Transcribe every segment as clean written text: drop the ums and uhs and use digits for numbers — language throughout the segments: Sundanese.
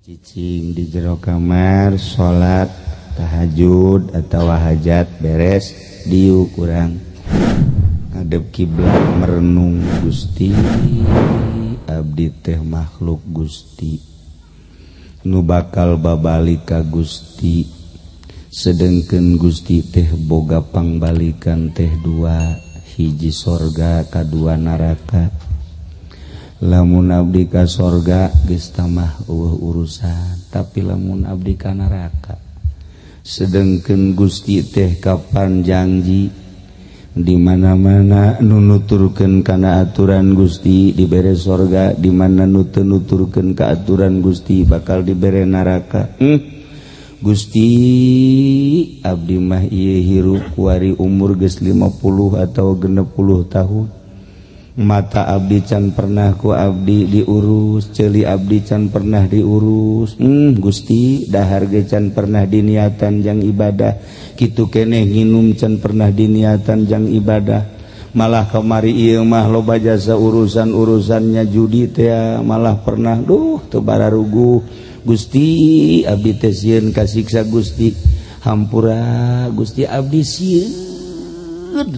Cicing di jero kamar salat tahajud atau hajat beres diuk urang ngadep kiblat merenung Gusti abdi teh makhluk Gusti nu bakal babalik ka Gusti sedengkeun Gusti teh boga pangbalikan teh dua hiji sorga kadua neraka. Lamun abdi ka sorga geus tamah eueuh urusan, tapi lamun abdi ka neraka sedengkeun Gusti teh kapan janji di mana-mana nu nuturkeun kana aturan Gusti dibere sorga, di mana nu teu nuturkeun ka aturan Gusti bakal dibere neraka. Gusti abdi mah ieu hirup kuari umur geus 50 atau 60 tahun. Mata abdi can pernah ku abdi diurus, ceuli abdi can pernah diurus. Gusti dahar ge can pernah diniatan jang ibadah, kitu keneh nginum can pernah diniatan jang ibadah. Malah kamari ieu mah loba jasa urusan-urusannya judi teh malah pernah duh teu bararuguh. Gusti abdi teh sieun kasiksa Gusti, hampura Gusti abdi sieun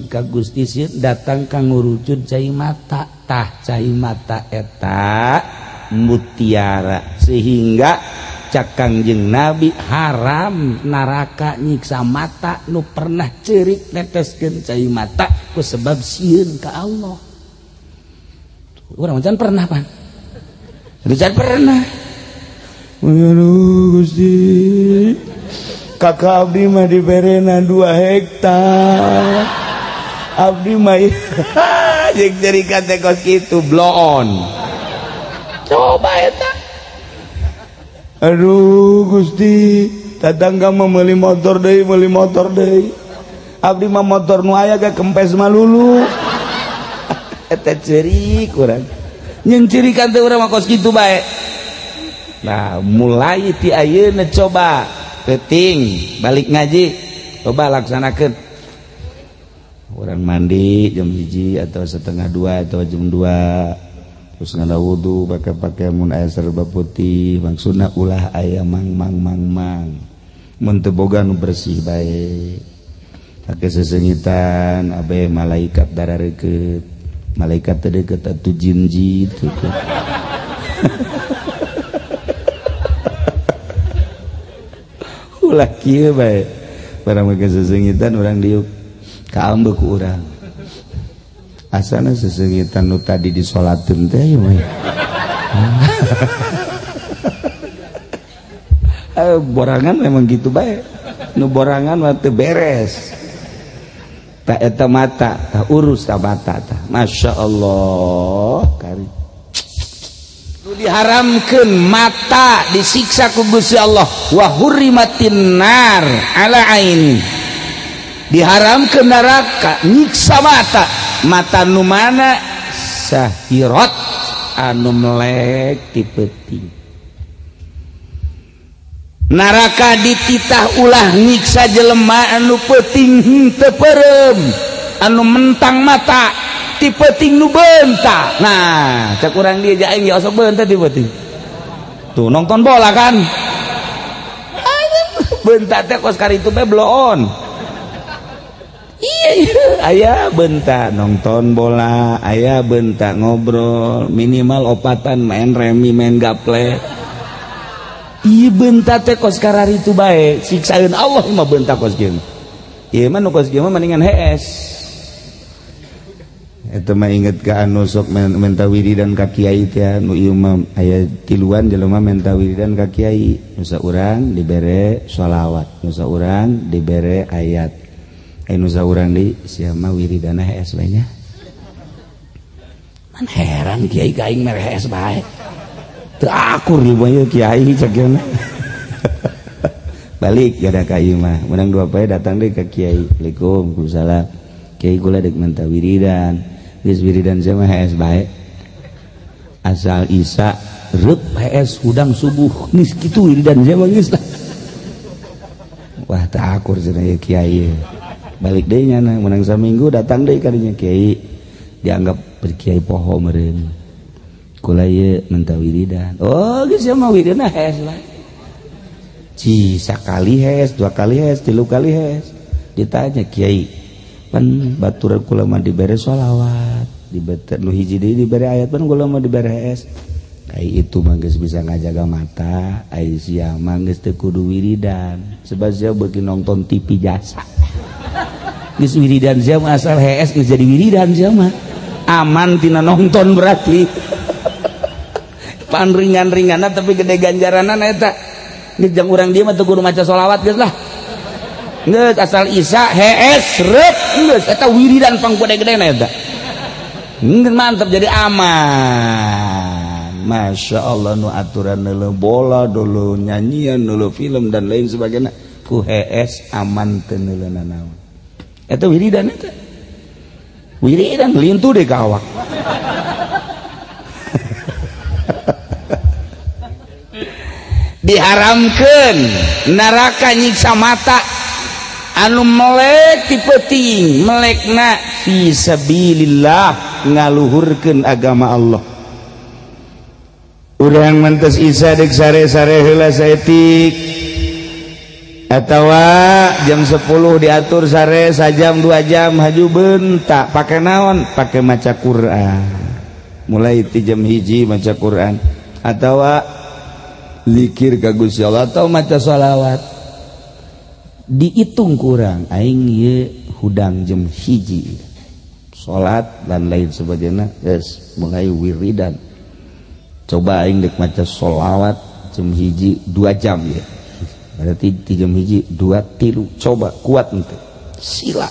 ka Gusti sieun datang ka ngurucud cai mata. Tah cai mata eta mutiara sehingga cak Kangjeng Nabi haram neraka nyiksa mata nu pernah ceurik neteskeun cai mata ku sebab sieun ka Allah. Urang can pernah pan? Can pernah. Aduh Gusti, kakak abdi mah diberena 2 hektar. Abdi mah jeung cerikan teh kos kitu bloon. Coba eta. Aduh Gusti, tatangga mah meuli motor deui, meuli motor deui. Abdi mah motor nu aya ge kempes malulu. Eta ceurik urang. Nyeun cirikan teh urang mah kos kitu bae. Nah, mulai ti ayeuna coba peuting balik ngaji coba laksanakeun. Orang mandi jam 1 atau 1:30 atau jam 2 terus ngada wudu pakai-pakai mun aya serba putih maksudna ulah aya mang mang mang mang mun teu boga nu bersih bae pake sesengitan abe malaikat darareukeut malaikat teu deukeut atuh jin jitu. Ulah kieu bae barang make sesengitan urang diuk kaambeu ku urang asana sesengitan nu tadi disolateun teh ieu mah. Borangan memang gitu bae nu borangan mah teu beres ta eta mata ta urus ta mata ta masyaallah kari nu diharamkeun mata disiksa ku Gusti Allah wa hurrimatin nar ala aini diharamkeun neraka nyiksa mata mata nu mana sahirat anu melek ti peuting neraka dititah ulah nyiksa jelema anu peuting henteu peureum anu mentang mata ti peuting nu beunta. Nah cek urang dieu aing ge osok beunta ti peuting tuh nonton bola kan beunta teh kos karitu bae bloon. Iya, aya bentak nonton bola, aya bentak ngobrol, minimal opatan main remi, main gaple. Iya bentak teh kos kararitu bae, siksaeun Allah mah bentak kos kieu. Ieu mah nu kos kieu mah mendingan hees. Eta mah inget ka anu sok menta wiridan ka kiai teh, nu ieu mah aya tiluan jelema menta wiridan ka kiai. Nu saurang dibere sholawat, nu saurang dibere ayat. Anu saurang di sia mah wiridana hees bae nya. Man heran kiai ka aing mere hees bae. Teu akur ieu mah kiai cek ieu. Balik gada ka ieu mah. Menang dua poe datang deui ka kiai. Assalamualaikum, waalaikumsalam. Kiai kula dek menta wiridan. Geus wiridan sia mah hees bae. Asal isa reup hees hudang subuh. Geus kitu wiridan sia mah geus lah. Wah teu akur cenah ieu kiai. Balik deui nyana menang saminggu datang deui ka dinya kiai dianggap berkiai poho meureun Kula ieu minta wiridan. Oh geus sia mah wiridna hees lah. Ci sakali hees, dua kali hees, tilu kali hees. Ditanya kiai, pan batur kula mah dibere sholawat, dibere nu hiji deui dibere ayat, pan kula mah dibere hees. Ai itu mah geus bisa ngajaga mata, ai sia mah geus teu kudu wiridan. Sebab sia beuki nonton TV jasa. Geus wiridan sia mah asal hees geus jadi wiridan sia mah. Aman tina nonton berarti. Pan ringan-ringanna tapi gede ganjaranan eta. Geus jang urang dieu mah teu kudu maca sholawat geus lah. Geus asal isya hees reup geus eta wiridan pang gede-gedena eta. Geus mantep jadi aman. Masya Allah nu aturan neuleuh bola dulu nyanyian neuleuh film dan lain sebagainya ku hees aman teu neuleuh nanaon. Eta wiridan eta. Wiridan lintu deh ka awak. Diharamkeun neraka nyiksa mata anu melek ti peuting melekna fi sabilillah ngaluhurkeun agama Allah. Urang mentes isa deuk sare-sare heula saeutik atawa jam 10 diatur sare sajam 2 jam haju bentak pake naon pake maca Quran mulai ti jam 1 maca Quran atawa zikir ka Gusti Allah atau maca sholawat dihitung kurang aing ieu hudang jam 1 salat dan lain sebagainya geus mulai wiridan. Coba aing dek maca sholawat jam 1 2 jam ya. Berarti di jam 1 2 3 coba kuat ente. Sila.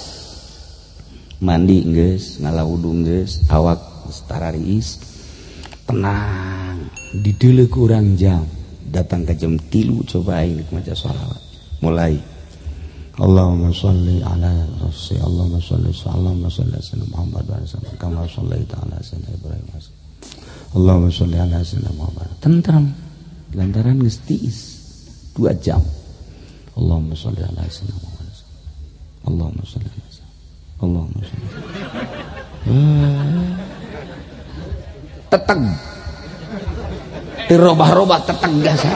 Mandi geus, ngala wudu geus, awak geus tarariis. Tenang, dideuleu kurang jam. Datang ke jam 3 coba aing dek maca sholawat. Mulai Allahumma sholli ala rasul Allahumma sholli Allahumma sholli ala Muhammad wa ala sallam kama shallaita ala sayyidina Ibrahim. Allahumma sholli ala sayyidina Muhammad. Tentram lantaran geus tiis 2 jam. Allahumma sholli ala sayyidina Muhammad. Allahumma sholli ala sayyidina. Allahumma sholli. Teteg. Dirobah-robah teteg gasa.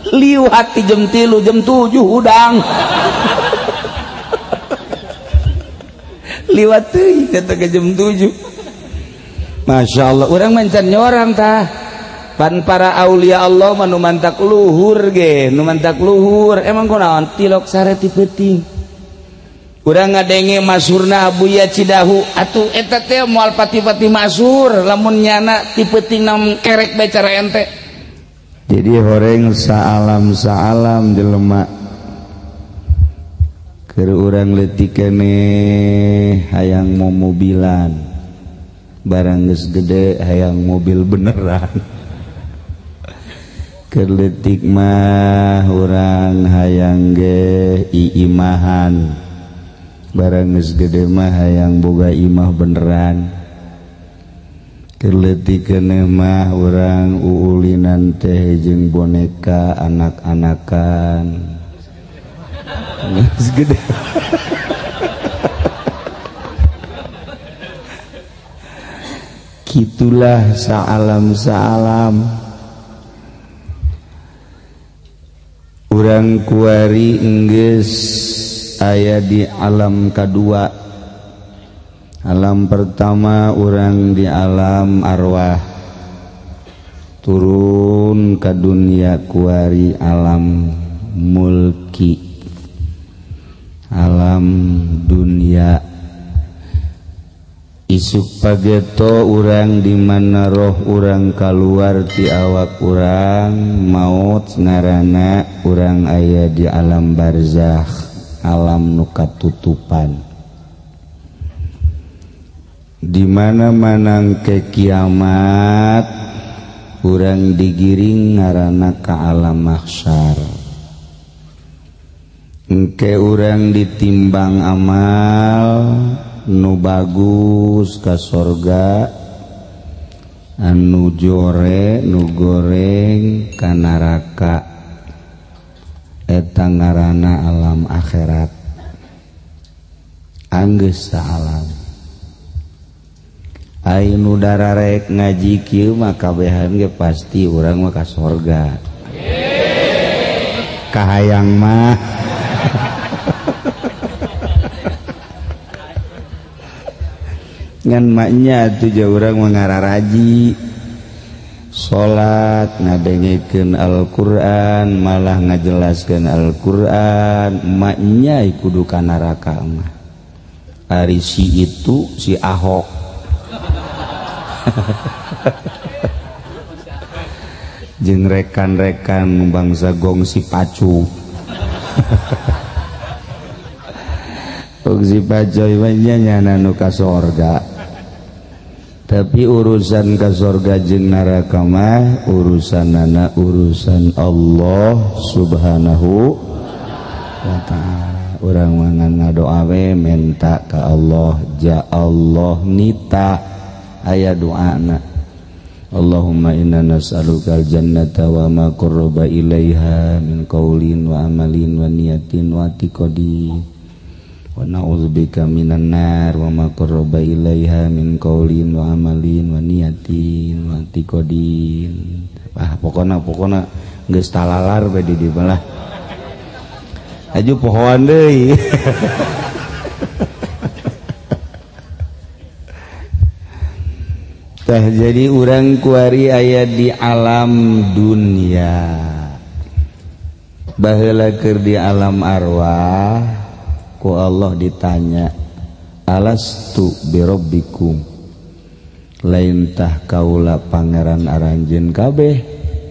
Liwat di jam 3, jam 7 udang. Liwat teuing eta ke jam 7. Masya Allah, urang mancan nyorang tah. Pan para aulia Allah mah nu mantak luhur ge, nu mantak luhur. Emang kunaon tilok sare ti peuting. Urang ngadenge masyhurna Abuya Cidahu, atuh eta teh moal pati-pati masyhur lamun nyana ti peuting nam kerek bae cara ente. Jadi horeng saalam-saalam jelema. Keur urang leutik keneh hayang momobilan. Barang geus gede hayang mobil beneran. Keur leutik mah urang hayang ge iimahan. Barang geus gede mah hayang boga imah beneran. Keur leutik keneh mah urang uulinan teh jeung boneka anak-anakan. Geus gede. Gitulah saalam-saalam. Urang kuari enggeus aya di alam kadua. Alam pertama urang di alam arwah. Turun ka dunia kuari alam mulki. Alam dunia. Isuk pageto urang di mana roh urang kaluar ti awak urang maut ngaranna urang aya di alam barzakh, alam nu katutupan. Di mana manang ke kiamat urang digiring ngaranna ka alam mahsyar. Engke urang ditimbang amal nu bagus ka sorga, anu jore nu goreng ka neraka. Eta ngaranna alam akhirat. Anggeus saalam. Ai nu dararek ngaji kieu mah kabehan ge pasti urang mah ka sorga. Kahayang mah. Ngan maknya atuh jauh urang mah ngararaji salat ngadengekeun Al-Qur'an malah ngajelaskeun Al-Qur'an maknya kudu ka neraka mah. Ari si itu si Ahok. Jeung rekan-rekan bangsa gong si pacu. Gong si pacu nya nyana nu ka sorga. Tapi urusan ka sorga jeung neraka mah urusanana urusan Allah Subhanahu wa ta'ala. Urang mangan ngadoa we menta ka Allah, ja Allah nita aya doana. Allahumma inna nas'alukal jannata wa ma qarraba ilaiha min qaulin wa amalin wa niyatin wa i'tiqadin wa na'udzubika minan nar wa ma qarraba ilaiha min qaulin wa amalin wa niyatin wa i'tiqadin. Ah pokona geus talalar bae di dieu lah. Aju pohoan deui. Tah jadi urang kuari aya di alam dunia. Baheula keur di alam arwah ku Allah ditanya, alastu birabbikum, lain tah kaula pangeran aranjeun kabeh?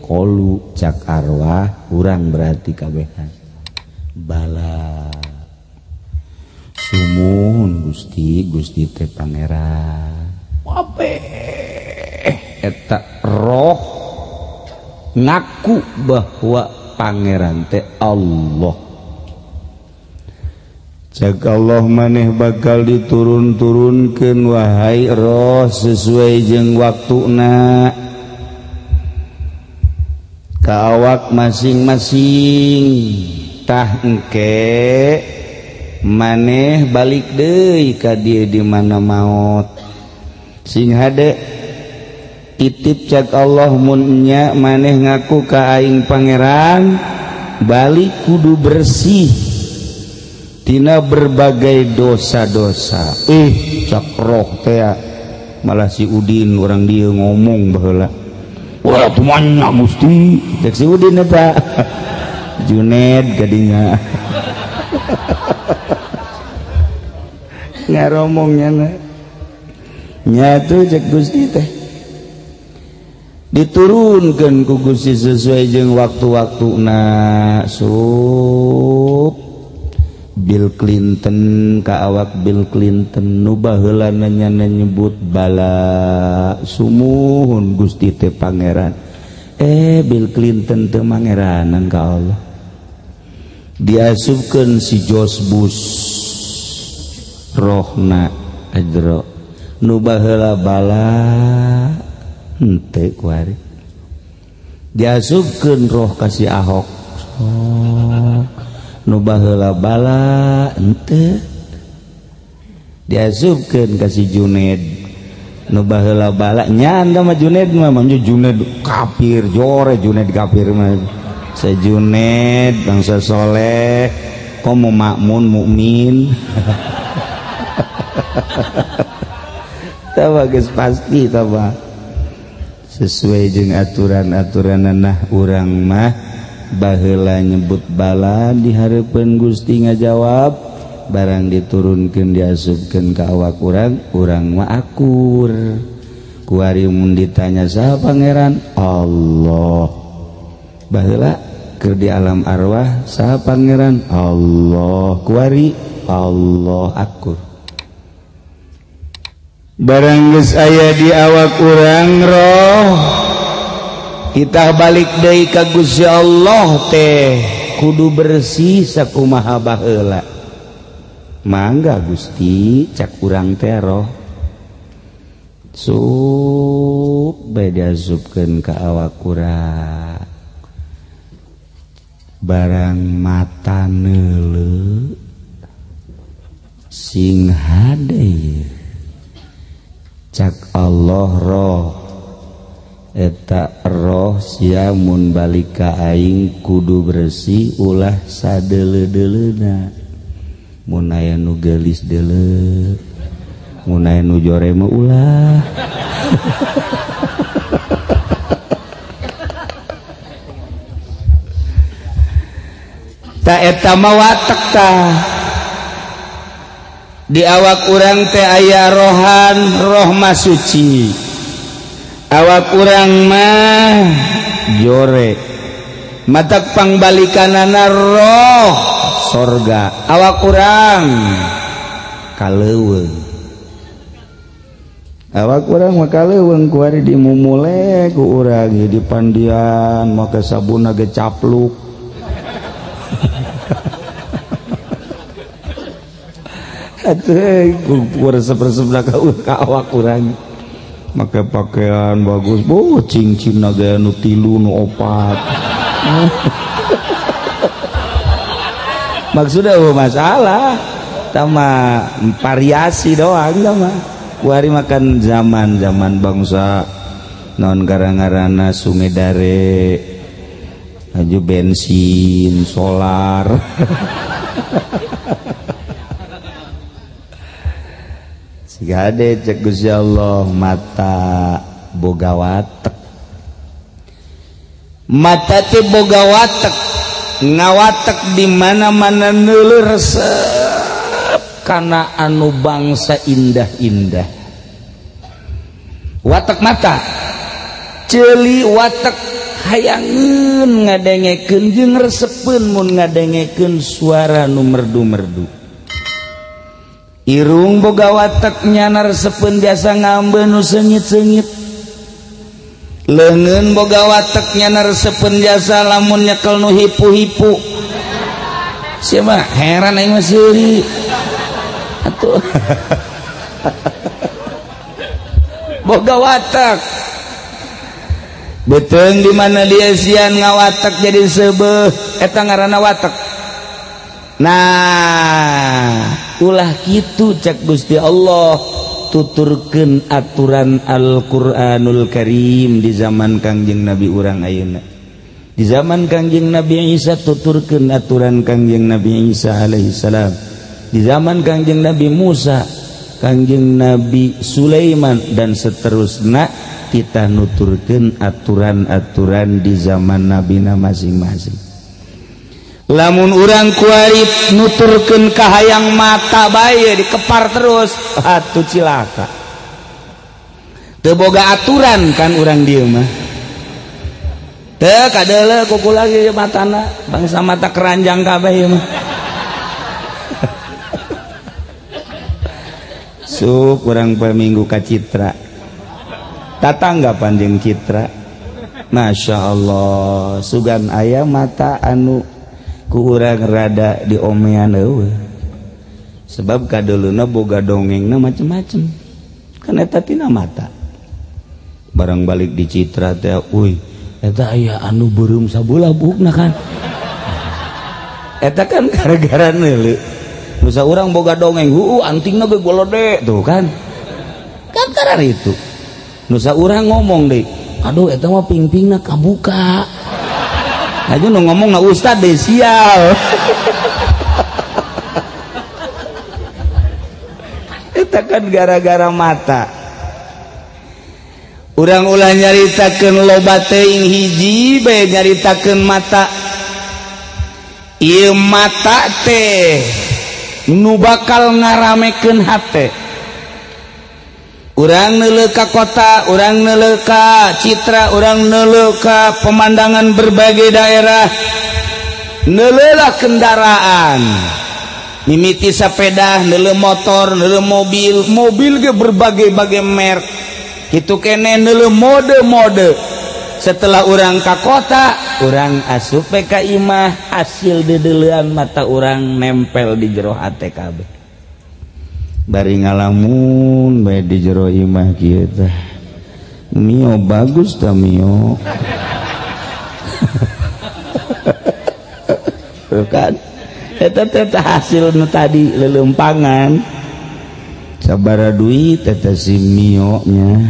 Qalu cak arwah urang berarti kabehan. Bala sumuhun Gusti, Gusti teh pangeran. Kabeh eta roh ngaku bahwa pangeran teh Allah. Cak Allah maneh bakal diturun-turunkeun wahai roh sesuai jeung waktuna ka awak masing-masing. Tah engke maneh balik deui ka dieu di mana maot. Sing hade titip cak Allah mun nya maneh ngaku ka aing pangeran balik kudu bersih tina berbagai dosa-dosa. Cak roh teh malah si Udin orang dia ngomong baheula. Wah tumanya Gusti cak si Udin eta. Juned gadinya. Ngaromongnya na. Nyatu cek Gusti teh diturunkan ku Gusti sesuai jeung waktu-waktuna. Sup Bill Clinton ka awak Bill Clinton nu baheula nya nyebut bala sumuhun Gusti teh pangeran. Bill Clinton teu mangeranan ka Allah. Diasupkeun si George Bush rohna ajro nu baheula bala henteu kuari. Diasupkeun roh ka si Ahok nu baheula bala henteu. Diasupkeun ka si Juned nu baheula bala nya anda mah Juned mah Juned kafir jore Juned kafir mah. Sejuned bangsa soleh komo makmun mukmin. Tawa geus pasti tawa sesuai jeung aturan-aturanana urang mah baheula nyebut bala di hareupeun Gusti ngajawab barang diturunkeun diasupkeun ka awak urang, urang mah akur. Kuari mun ditanya saha pangeran? Allah. Baheula keur di alam arwah saha pangeran? Allah. Kuari Allah akur. Barang geus aya di awak urang roh kita balik deui ka Gusti Allah teh kudu bersih sakumaha baheula. Mangga Gusti cak urang teh roh sup bae diasupkeun ka awak urang. Barang mata neuleu sing hade Cak Allah roh eta roh sia mun balik ka aing kudu bersih ulah sadeuleu-deuleuna. Mun aya nu geulis deuleu, mun aya nu jore mah ulah. Ta eta mah watek tah. Di awak urang teh aya rohan roh mah suci. Awak urang mah jore. Matak pangbalikanana roh sorga. Awak urang kaleuweung. Awak urang mah kaleuweung kuari dimumule ku urang di pandian make sabunna ge capluk. Atuh ku resep-resep ka awak urang make pakaian bagus, boh cincinna ge nu 3 nu 4. Maksudnya oh masalah tama variasi doang tama. Kuari makan zaman-zaman bangsa non gara-garana sumedare aju bensin solar. Sigade cek Gusti Allah mata boga watek. Mata teh boga watek, ngawatek di mana-mana neuleuh resep kana anu bangsa indah-indah. Watek mata ceuli watek hayangeun ngadengekeun jeung resepeun mun ngadengekeun suara nu merdu-merdu. Irung boga watek nyana resepeun biasa ngambeun nu seungit-seungit. Leungeun boga watek nyana resepeun jasa lamun nyekel nu hipu-hipu. Sia mah heran aing mah seuri. Atuh. Boga watek. Beuteung di mana dia sian ngawatek jadi seubeuh eta ngaranna watek. Nah, ulah kitu cek Gusti Allah tuturkeun aturan Al-Qur'anul Karim di zaman Kangjeng Nabi urang ayeuna. Di zaman Kangjeng Nabi Isa tuturkeun aturan Kangjeng Nabi Isa alaihi salam. Di zaman Kangjeng Nabi Musa, Kangjeng Nabi Sulaiman dan seterusna kita nuturkeun aturan-aturan di zaman nabina masing-masing. Lamun urang kuari nuturkeun kahayang mata bae dikepar terus, atuh cilaka. Teu boga aturan kan urang dieu mah. Teu kadeuleu kuku lagi matana, bangsa mata keranjang kabeh ieu mah. Sup urang poe Minggu ka Citra. Tatangga panjang Citra. Masya Allah, sugan aya mata anu ku urang rada diomean eueuh. Sebab kadeuleuna boga dongengna macem-macem. Kan eta tina mata. Barang balik di Citra teh, uy, eta aya anu beureum sabelah buukna kan. Eta kan gara-gara neuleuh. Nusa urang boga dongeng, heueuh antingna ge golode tuh kan. Kan karena itu. Nusa urang ngomong deui, aduh eta mah pingpingna kabuka. Aja nu ngomong na ustad deh sial. Eta kan gara-gara mata. Urang ulah nyaritakeun loba teuing hiji bae nyaritakeun mata. Ieu mata teh nu bakal ngaramekeun hate. Urang neuleuh ka kota, urang neuleuh ka Citra, urang neuleuh ka pemandangan berbagai daerah, neuleulah kendaraan, mimiti sepeda, neuleuh motor, neuleuh mobil, mobil ge berbagai-bagai merek, kitu kene neuleuh mode-mode. Setelah urang ka kota, urang asup ka imah, hasil deudeulean mata urang nempel di jero hate kabeh. Bari ngalamun bae di jero imah kieu tah. Mio bagus tah mio. Kan eta teh hasil nu tadi leuleumpangan. Sabara duit eta si Mio nya.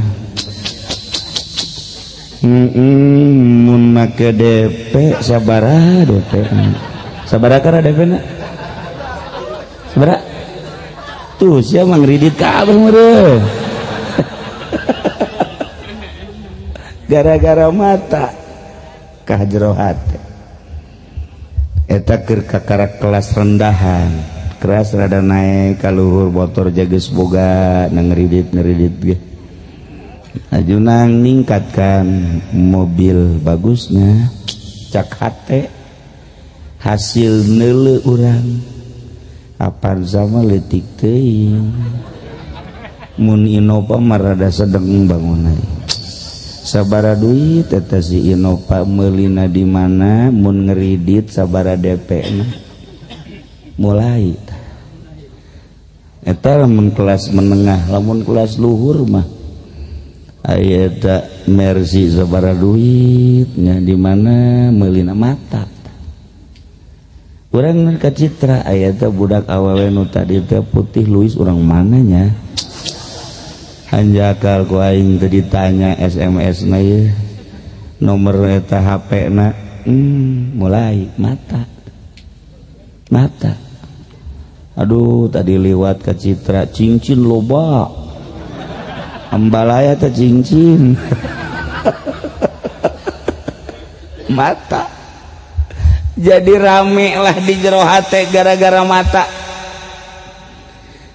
Mun make DP sabara DP. Sabara kana DP na? Sabara? Tuh sia mah ngridit kabeh meureun. Gara-gara mata ka jero hate. Eta keur kakara kelas rendahan. Keras rada naik kaluhur motor jages boga na ngeridit ge. Ajunang ningkatkan mobil bagusnya cak hate hasil neule urang Avanza mah leutik teuing mun Innova mah rada sedeng bangunan sabara duit eta si Innova meulina di mana mun ngeridit sabara DP na mulai eta lamun kelas menengah lamun kelas luhur mah aya eta Mercy sabara duitnya di mana meulina mata urang ka Citra aya teh budak awewe nu tadi teh putih Luis urang mana nya hanjakal ku aing teh ditanya SMS na ieu nomor eta HP na mulai mata mata. Aduh tadi liwat ke Citra cincin loba ambalaya teh cincin mata jadi rame lah di jero hate gara-gara mata.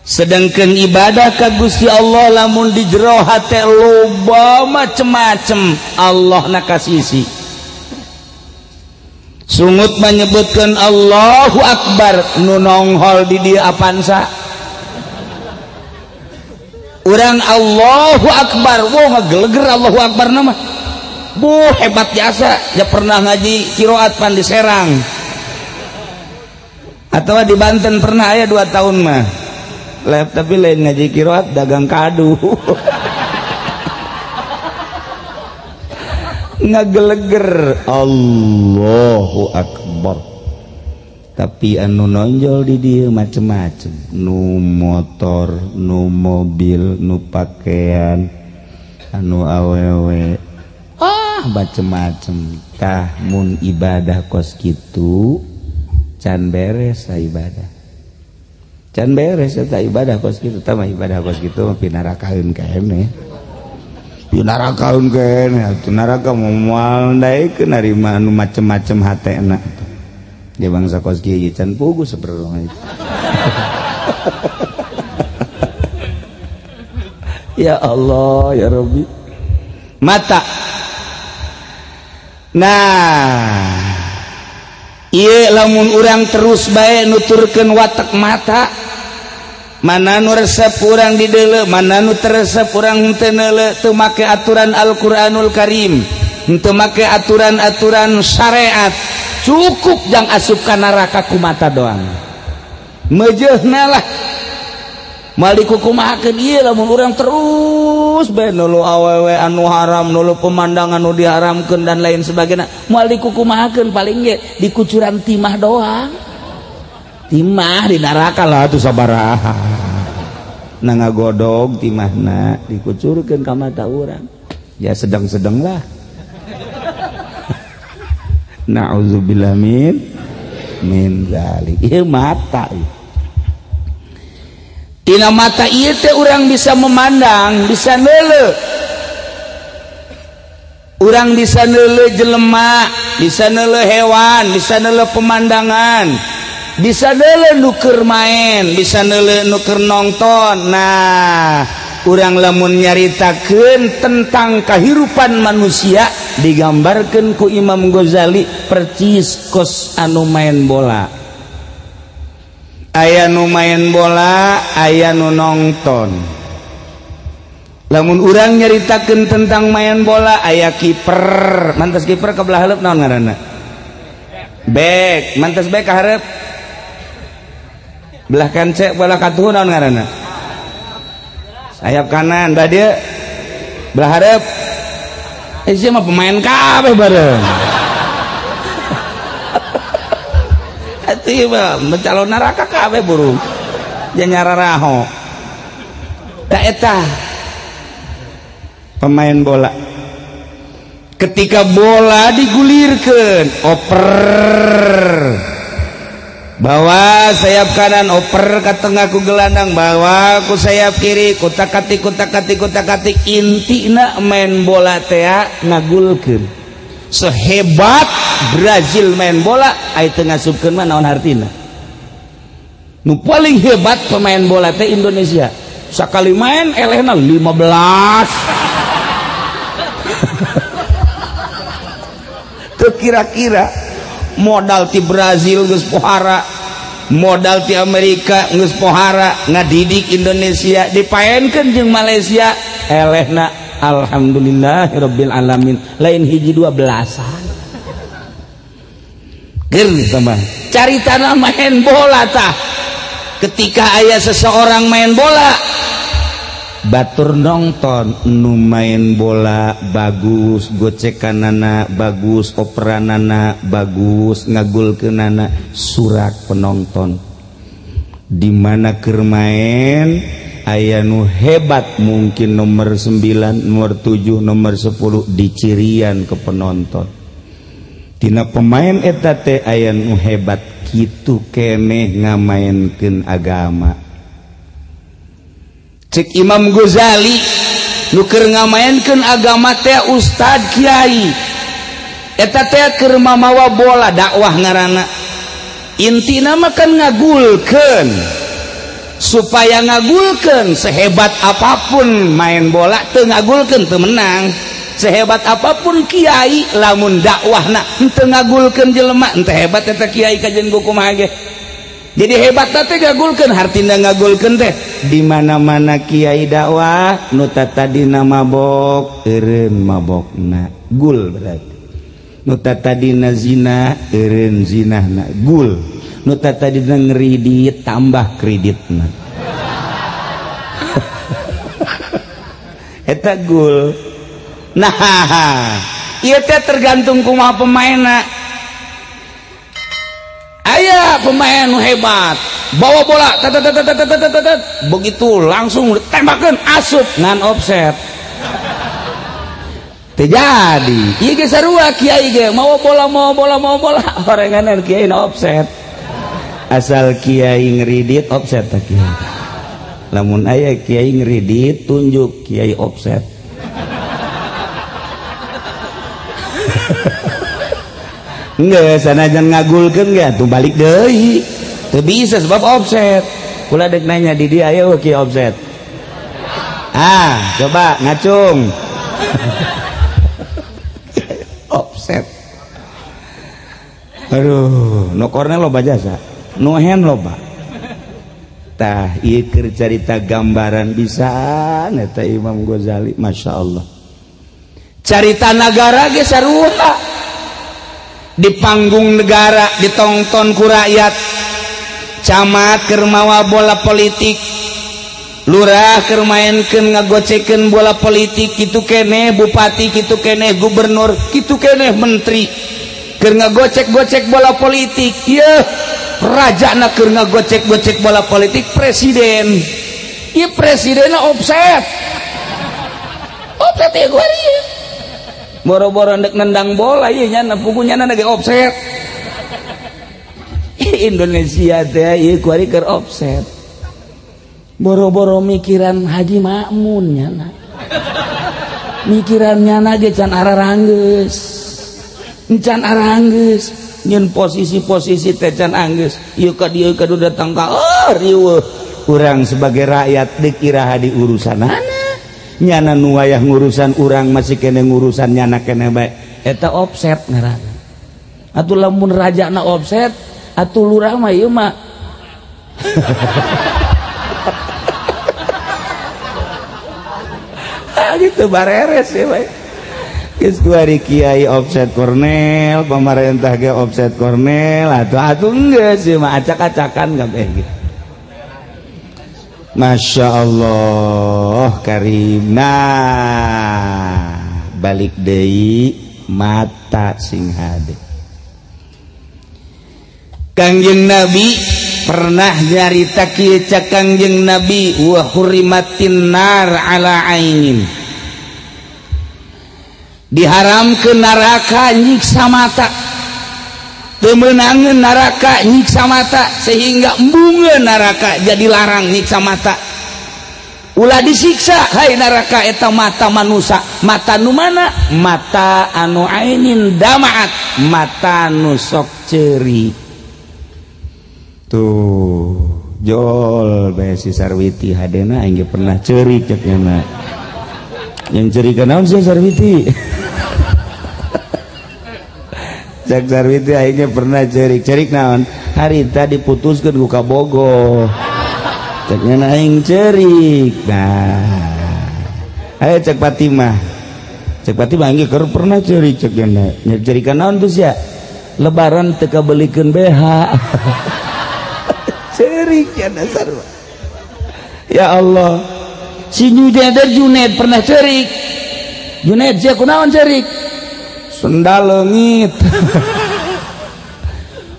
Sedangkan ibadah ka Gusti Allah lamun di jero hate loba macem-macem Allah na kasisi. Sungut menyebutkan Allahu Akbar nu nonghol di dieu Avanza. Urang Allahu Akbar, wah ngageleger Allahu Akbar nama. Bu hebat jasa, ya pernah ngaji qiraat pan di Serang. Atau di Banten pernah aya 2 tahun mah. Lep tapi lain ngaji qiraat dagang kadu. Ngageleger Allahu Akbar. Tapi anu nonjol di dieu macem-macem, nu motor, nu mobil, nu pakaian, anu awewe, ah macem-macem. Tah mun ibadah kos kitu can beres ibadah. Can beres eta ibadah kos kitu, tah mah ibadah kos kitu mah pinarakaeun keneh. Pinarakaeun keneh, atuh naraka moal daekeun narima anu macem-macem hatena. Dia bangsa kos kieu can puguh saperlu. Ya Allah ya Rabbi. Mata. Nah, ieu lamun urang terus bae nuturkeun watak mata, mana nu resep urang dideuleu, mana nu teu resep urang henteu neuleu, teu make aturan Al-Qur'anul Karim, henteu make aturan-aturan syariat, cukup jang asup ka neraka ku mata doang. Meujeuhna lah. Moal dikukumahakeun ieu lamun urang terus bae nulu awewe anu haram, nulu pemandangan anu diharamkeun dan lain sebagainya, moal dikukumahakeun paling ge dikucuran timah doang. Timah di neraka lah tuh sabaraha. Na ngagodog timahna dikucurkeun ka mata urang. Ya sedang-sedang lah. Na'udzubillah min dzalik. Ieu mata ieu. Tina mata ieu teh urang bisa memandang, bisa neuleuh. Urang bisa neuleuh jelema, bisa neuleuh hewan, bisa neuleuh pemandangan, bisa neuleuh nu keur main, bisa neuleuh nu keur nonton. Nah, urang lamun nyaritakeun tentang kahirupan manusia digambarkeun ku Imam Ghazali percis kos anu main bola. Aya nu main bola, aya nu nonton. Lamun urang nyaritakeun tentang main bola, aya kiper. Mantas kiper ke belah hareup naon ngaranna? Bek. Mantas bek ka hareup. Belah kance, belah katuhu naon ngaranna? Sayap kanan, belah dieu. Belah hareup. Eh sia mah pemain kabeh bareng. Atuh mah mencalon neraka kabeh burung. Jeung nyararaho. Tak eta pemain bola ketika bola digulirkeun oper bawa sayap kanan oper ke tengah ku gelandang bawa ku sayap kiri kutak-katik kutak-katik kutak-katik intina main bola tea ngagulkeun. Sehebat Brazil main bola aya teu ngasupkeun mah naon hartina. Nu paling hebat pemain bola teh Indonesia sakali main elehna 15. Teu kira-kira modal ti Brazil geus pohara, modal ti Amerika geus pohara, ngadidik Indonesia dipaenkeun jeung Malaysia elehna alhamdulillahirabbil alamin lain hiji dua belasan. Ger tambah caritana main bola tah. Ketika aya seseorang main bola batur nonton nu main bola bagus gocekanana bagus operanana bagus ngagulkeunana surak penonton. Di mana keur main aya nu hebat mungkin nomor 9 nomor 7 nomor 10 dicirian ke penonton. Tina pemain eta teh aya nu hebat kitu keneh ngamaenkeun agama. Cek Imam Ghazali nu keur ngamaenkeun agama teh ustad kiai eta teh keur mamawa bola dakwah ngaranna. Intina mah kan ngagulkeun supaya ngagulkeun sehebat apapun main bola teu ngagulkeun teu menang. Sehebat apapun kiai lamun dakwahna teu ngagulkeun jelema henteu hebat eta kiai kajen kumaha ge. Jadi hebat teh ngagulkeun hartina ngagulkeun teh di mana-mana kiai dakwah nu tadina mabok eureun mabokna gul berarti. Nu tadina zina eureun zinahna gul. Nu tadina ngridit tambah kreditna. Eta gul. Nah, ieu teh tergantung kumaha pemainna. Aya pemain nu hebat bawa bola tat tat tat tat tat begitu langsung tembakeun asup ngan offset teu jadi. Ieu ge sarua kiai ge mawa bola mawa bola mawa bola orenganan kiai na offset. Asal kiai ngridit offset tah kiai. Lamun aya kiai ngridit tunjuk kiai offset. Enggak, sanajan ngagulkeun ge atuh balik deui. Teu bisa sebab offset. Kula deuk nanya di dia aya kieu offset. Ah, coba ngacung. Offset. Aduh, nu korna loba jasa, nu hand loba. Tah, ieu keur carita gambaran pisan eta Imam Ghazali, Masya Allah. Carita nagara ge sarua. Di panggung negara ditonton ku rakyat, camat keur mawa bola politik, lurah keur maenkeun ngagocekeun bola politik kitu keneh, bupati kitu keneh, gubernur kitu keneh, menteri keur ngagocek-gocek bola politik. Yeuh, rajana keur ngagocek-gocek bola politik presiden. Ieu presidenna offset. Offset ieu kuari. Boro-boro ndek nendang bola ieu nya pugu nyana ge offset. Indonesia teh ieu kuari keur offset. Boro-boro mikiran Haji Makmun nyana. Mikiran nyana ge can araranggeus. Can aranggeus nyeun posisi-posisi teh can anggeus. Ieu ka dieu ka datang ka oh riweuh. Urang sebagai rakyat deuk iraha di urusanana. Nyana nu wayah ngurusan urang masih kene ngurusan nyana kene bae eta offset ngaranna. Atuh lamun rajana offset atuh lurah mah ieu mah. Ah gitu bareres ya bae. Geus kuari kiai offset Cornell, pamarentah ge offset Cornell, atuh atuh geus ieu mah acak-acakan kabeh gitu. Masya Allah karim. Nah balik deui mata sing hade. Kangjeng Nabi pernah nyarita kieu cak Kangjeng Nabi wa hurrimatin nar ala ainin. Diharamkeun neraka nyiksa mata. Teu meunangeun neraka nyiksa mata sehingga embungeun neraka jadi larang nyiksa mata. Ulah disiksa hai neraka eta mata manusia. Mata nu mana? Mata anu ainin damaat, mata nu sok ceuri. Tuh jol bae si Sarwiti hadena aing ge pernah ceurik cek nya. Yang ceurik naon sih Sarwiti? Cek Sarwiti aing ge pernah ceurik. Ceurik naon? Harita diputuskeun ku kabogoh. Cek nya aing ceurik. Nah, ayo cek Fatimah. Cek Fatimah aing ge keur pernah ceurik cek nya. Cerikan naon tuh sia? Lebaran teu kabelikeun BH. Cerik ya dasar. Ya Allah. Si Junaid pernah cerik. Junaid sia kunaon cerik? Sendal leungit.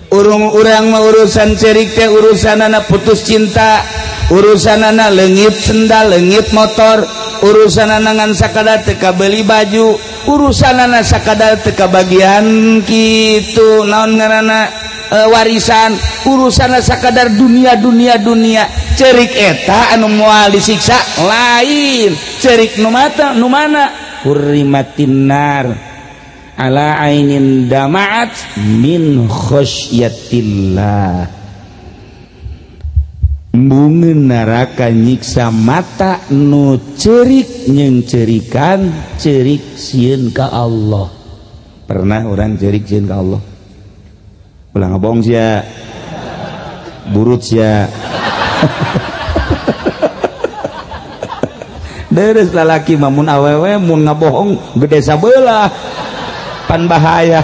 Urung urang mah urusan cerik teh urusanana putus cinta, urusanana leungit sendal, leungit motor, urusanana ngan sakadar teu kabeli baju, urusanana sakadar teu kabagian kitu naon ngaranna warisan, urusan sakadar dunia dunia dunia. Cerik eta anu moal disiksa lain cerik nu mata nu mana? Hurrimatin nar ala ainin damaat min khosyatillah. Embungeun neraka nyiksa mata nu cerik jeung cerikan cerik sieun ka Allah. Pernah orang cerik sieun ka Allah? Ulah ngabong sia. Burut sia. Deres lalaki mah mun awewe mun ngabohong gede sabelah. Pan bahaya.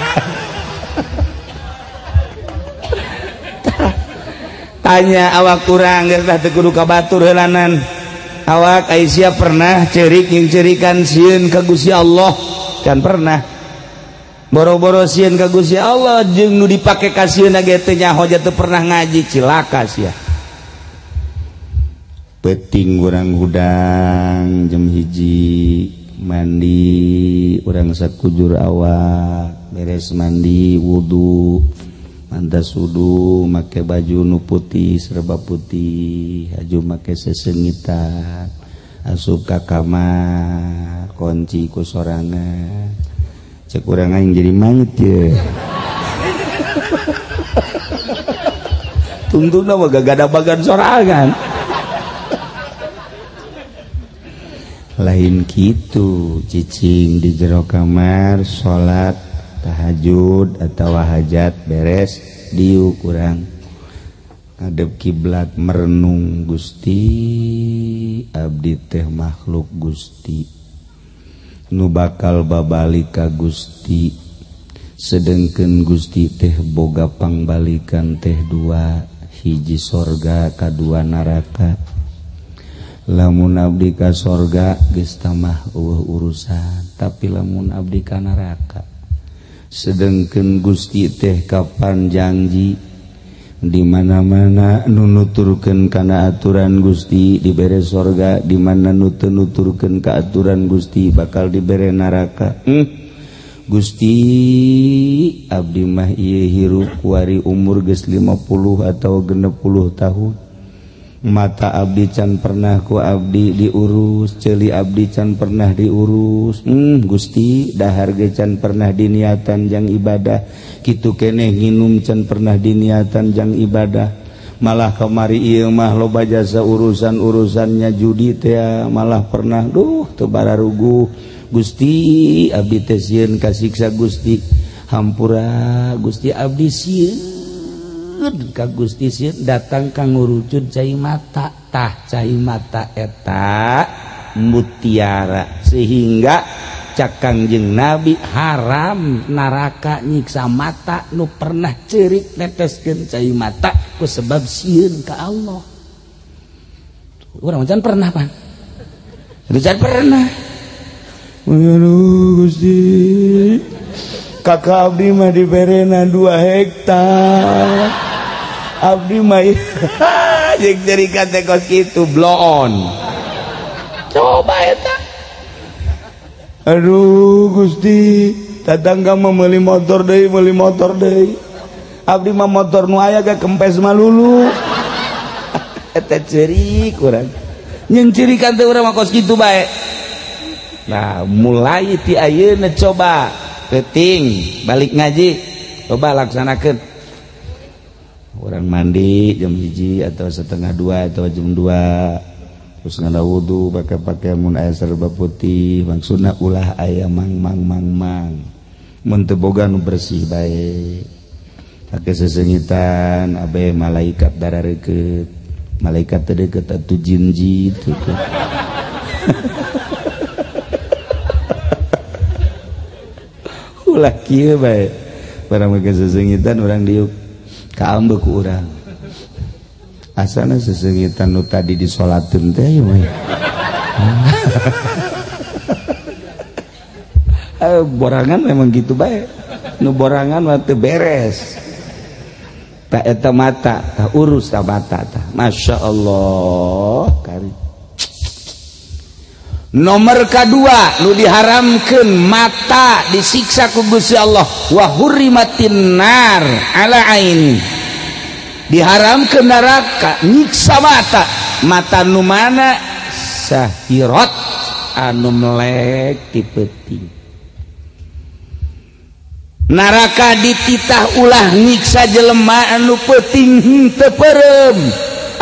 Tanya awak urang geus tah teu kudu ka batur heulanan. Awak Aisyah pernah ceurik jeung ceurikan sieun ka Gusti Allah? Can pernah. Boro-boro sieun ka Gusti Allah jeung nu dipake ka sieun ge teu nyaho teu pernah ngaji, cilaka sia. Peuting urang hudang jam 1 mandi urang sakujur awak, beres mandi wudu, mantas wudu make baju nu putih serba putih, haju make sesengitan, asup ka kamar, kunci ku sorangan. Cek urang aing jadi mayit ye. Tungtungna mah gagadabagan sorangan. Lain kitu cicing di jero kamar salat tahajud atau hajat beres diuk urang ngadep kiblat merenung Gusti abdi teh makhluk Gusti nu bakal babalik ka Gusti sedengkeun Gusti teh boga pangbalikan teh dua hiji sorga kadua neraka. Lamun abdi ka sorga geus tamah eueuh urusan, tapi lamun abdi ka neraka sedengkeun Gusti teh kapan janji di mana-mana nu nuturkeun kana aturan Gusti dibere sorga, di mana nu teu nuturkeun ka aturan Gusti bakal dibere neraka. Gusti abdi mah ieu hirup kuari umur geus 50 atau 60 tahun. Mata abdi can pernah ku abdi diurus, ceuli abdi can pernah diurus. Gusti dahar ge can pernah diniatan jang ibadah, kitu keneh nginum can pernah diniatan jang ibadah. Malah kamari ieu mah loba jasa urusan-urusannya judi teh malah pernah duh teu bararuguh. Gusti abdi teh sieun kasiksa Gusti, hampura Gusti abdi sieun ka Gusti sieun datang ka ngurucud cai mata. Tah cai mata eta mutiara sehingga cak Kangjeng Nabi haram neraka nyiksa mata nu pernah ceurik neteskeun cai mata ku sebab sieun ka Allah. Urang can pernah pan? Can pernah. Aduh Gusti, kakak abdi mah diberena 2 hektar. Abdi mah jeung cerikan teh kos kitu bloon. Coba eta. Aduh Gusti, tatangga mah meuli motor deui, meuli motor deui. Abdi mah motor nu aya ge kempes malulu. Eta ceurik urang. Nyeun cirikan teh urang mah kos kitu bae. Nah, mulai ti ayeuna coba peuting balik ngaji, coba laksanakeun. Orang mandi jam 1 atau 1:30 atau jam 2 terus ngada wudu pakai pakaian mun aya serba putih, maksudna ulah aya mang mang mang mang, mun teu boga nu bersih bae. Pakai sesengitan abe malaikat darareukeut, malaikat teu deukeut atuh jin jitu. Ulah kieu bae. Barang make sesengitan urang diuk kaambeu ku urang. Asana sesengitan nu tadi disolateun teh ieu mah. Borangan memang gitu bae. Nu borangan mah teu beres. Tak eta mata, tak urus tak mata tah. Masya Allah. Kari. Nomor kedua nu diharamkeun mata disiksa ku Gusti Allah, wa hurrimatin nar ala aini. Diharamkeun neraka nyiksa mata. Mata nu mana? Sahirat anu melek ti peuting. Neraka dititah ulah nyiksa jelema anu peuting henteu peureum,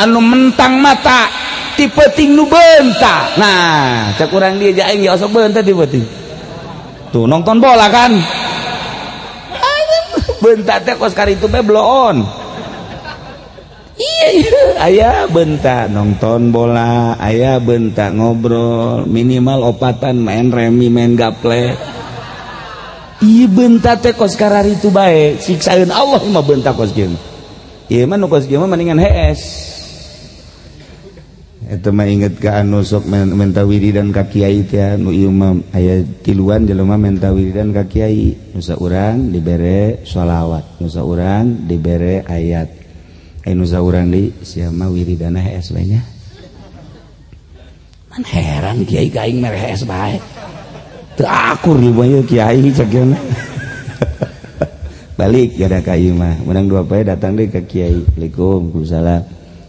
anu mentang mata ti peuting nu beunta. Nah, cek urang dieu aing ge osok beunta ti peuting. Tuh nonton bola kan. Beunta teh kos karitu bae bloon. Iya, aya beunta nonton bola, aya beunta ngobrol, minimal opatan main remi, main gaple. Iya beunta teh kos kararitu bae, siksaeun Allah mah beunta kos kieu. Ieu mah nu kos kieu mah mendingan hees. Eta mah inget ka anu sok menta wiridan ka kiai teh, nu ieu mah aya tiluan jelema menta wiridan ka kiai. Nu saurang dibere sholawat, nu saurang dibere ayat. Aya nu saurang deui sia mah wiridana hees bae nya. Man heran kiai ka aing mere hees bae. Teu akur ieu mah kiai cek ieu. Balik gara ka ieu mah, menang dua poe datang deui ka kiai. Assalamualaikum, waalaikumsalam.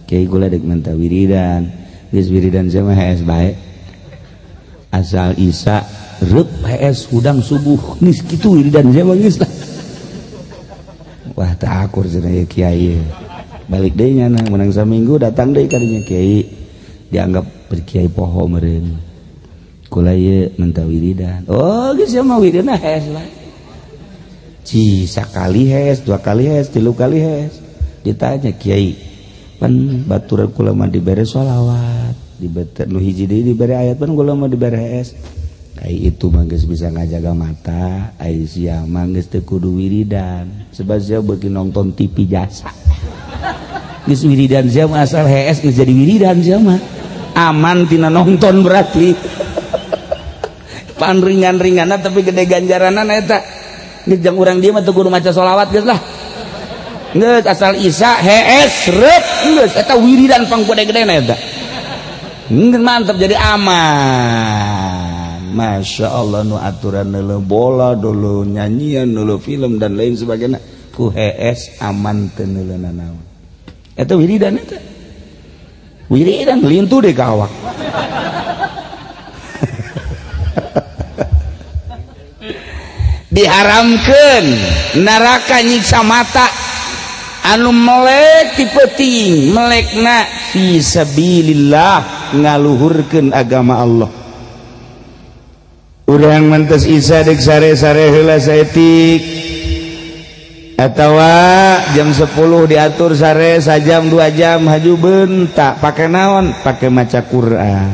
Kiai kula deuk menta wiridan. Geus wiridan sia mah hees bae. Asal Isa reup hees hudang subuh geus kitu wiridan sia mah geus lah. Wah teu akur cenah ieu kiai. Balik deui nyana menang saminggu datang deui ka dinya kiai. Dianggap berkiai poho meureun. Kula ieu menta wiridan. Oh geus sia mah wiridana hees bae. Ci sakali hees, dua kali hees, tilu kali hees. Ditanya kiai, pan batur kula mah dibere sholawat, dibere nu hiji deui dibere ayat, pan kula mah dibere hees. Ai itu mah geus bisa ngajaga mata, ai sia mah geus teu kudu wiridan. Sebab sia beuki nonton TV jasa. Geus wiridan sia mah asal hees geus jadi wiridan sia mah. Aman tina nonton berarti. Pan ringan-ringanna tapi gede ganjaranna eta. Geus jang urang dieu mah teu kudu maca sholawat geus lah. Geus asal Isa hees reup geus eta wiridan pang gede-gedena eta. Geus mantep jadi aman. Masya Allah nu aturan neuleuh bola dulu nyanyian neuleuh film dan lain sebagainya ku hees aman teu neuleuna naon. Eta wiridan eta. Wiridan lintu deh ka awak. Diharamkeun neraka nyiksa mata anu melek ti peuting, melekna fi sabilillah ngaluhurkeun agama Allah. Urang mentes Isa deuk sare-sare heula saeutik atawa jam 10 diatur sare sajam 2 jam haju bentak pake naon, pake maca Quran.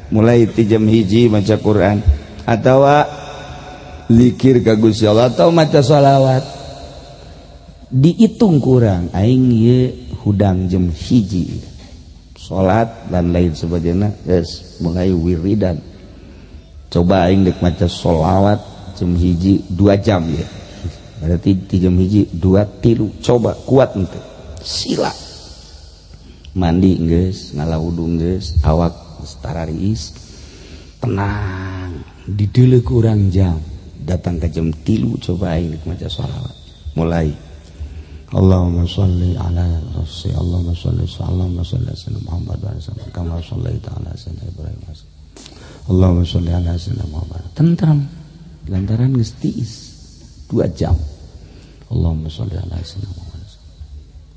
Mulai ti jam 1 maca Quran atawa zikir ka Gusti Allah atau maca sholawat. Dihitung kurang aing ieu hudang jam 1 salat dan lain sebagainya, geus mulai wiridan. Coba aing deuk maca sholawat jam 1 2 jam ya. Berarti di jam 1 2 3 coba kuat henteu. Sila. Mandi geus, ngala wudu geus, awak geus tarariis. Tenang, dideuleu ku urang jam. Datang ke jam 3 coba aing maca sholawat. Mulai Allahumma sholli ala rasul, Allahumma sholli ala sayyidina Muhammad wa ala alihi kama shallaita ala sayyidina Ibrahim. Allahumma sholli ala sayyidina Muhammad. Tentram. Lantaran geus tiis 2 jam. Allahumma sholli ala sayyidina Muhammad.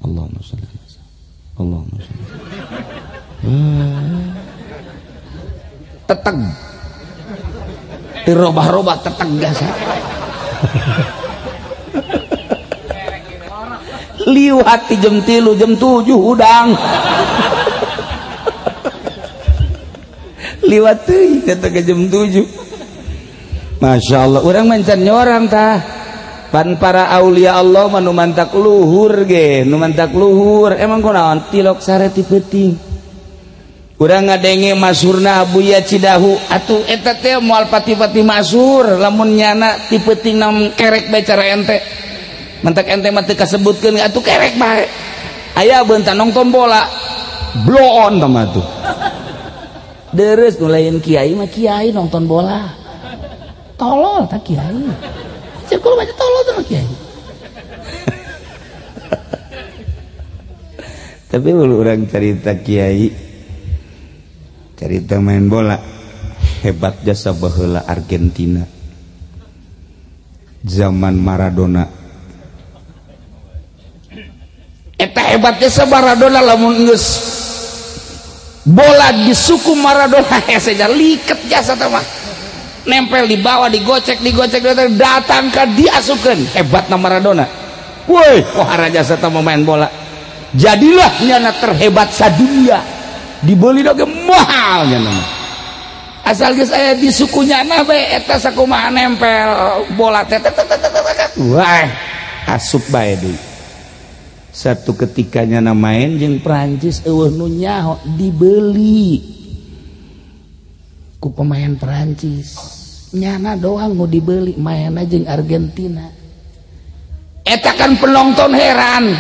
Allahumma sholli ala sayyidina. Allahumma sholli. Teteg. Dirobah-robah teteg gasa. Liwat di jam 3, jam 7 udang. Liwat teuing kata ke jam 7. Masya Allah, orang mancan nyorang tah. Pan para aulia Allah mah nu mantak luhur ge, nu mantak luhur. Emang kunaon tilok sare ti peuting. Urang ngadenge masyhurna Abuya Cidahu, atuh eta teh moal pati-pati masyhur lamun nyana ti peuting nam kerek bae cara ente. Mentak ente mah teu kasebutkeun atuh kerek bae. Aya beuntan nonton bola. Blow on tah mah tuh. Deres nu lain kiai mah kiai nonton bola. Tolol tah kiai. Cek kulo mah tolol tah kiai. Tapi urang cerita kiai, cerita main bola, hebat jasa baheula Argentina. Zaman Maradona. Eta hebat jasa Maradona lamun geus bola di suku Maradona hese liket jasa teh mah. Nempel di bawah, digocek, digocek, datang ka diasupkeun. Hebatna Maradona. Woi, wah jasa teh main bola. Jadilah nyana terhebat sadunia. Dibeli oge mahal nyana. Asal geus aya di suku nyana bae eta sakumaha nempel bola teh. Wah, asup bae deui. Satu ketika nyana main jeung Prancis eueuh nu nyaho dibeli ku pemain Prancis. Nyana doang nu dibeli, mainna jeung Argentina. Eta kan penonton heran.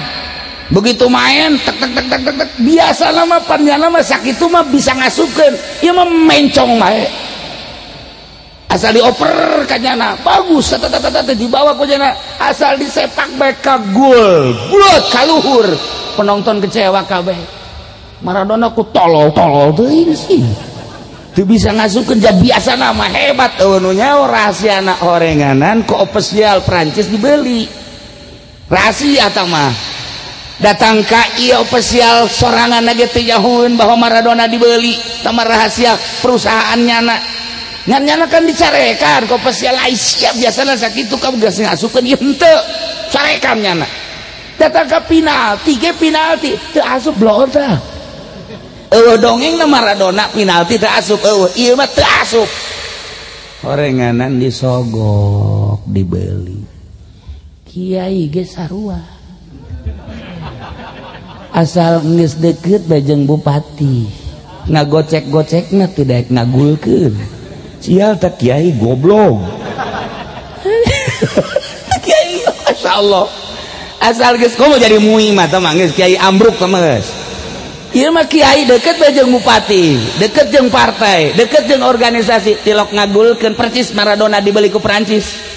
Begitu main tek tek tek tek tek, tek. Biasa nama panjana mah sakitu mah bisa ngasupkeun. Ieu mah mencong bae. Asal dioper ka nyana, bagus tata dibawa ku nyana, asal disepak bae ka gol. Bulut ka luhur. Penonton kecewa kabeh. Maradona ku tolol-tolol teuing sih. Teu bisa ngasupkeun ja biasa nama hebat eueuh nu nyaho rahasiana orenganan ku ofisial Prancis dibeli. Rahasia tah mah. Datang ka ieu ofisial sorangan ge teu nyahoeun bahwa Maradona dibeli, tah mah rahasia perusahaan nyana. Ngan nyana kan dicarekan ku ofisial Aisyah biasana sakitu kamu geus ngasupkeun ieu henteu. Carekan nyana. Datang ka penalti ge penalti teu asup bloon tah. Eueuh dongengna Maradona penalti teu asup eueuh ieu mah teu asup. Orenganan disogok dibeli. Kiai ge sarua. Asal geus deukeut bae jeung bupati ngagocek-gocekna teu daek ngagulkeun. Sial teh kiai goblok. Kiai masyaallah. Asal geus komo jadi mui mah tah mah geus kiai ambruk tah mah geus. Ieu mah kiai deukeut bae jeung bupati, deukeut jeung partai, deukeut jeung organisasi, tilok ngagulkeun percis Maradona dibeli ku Prancis.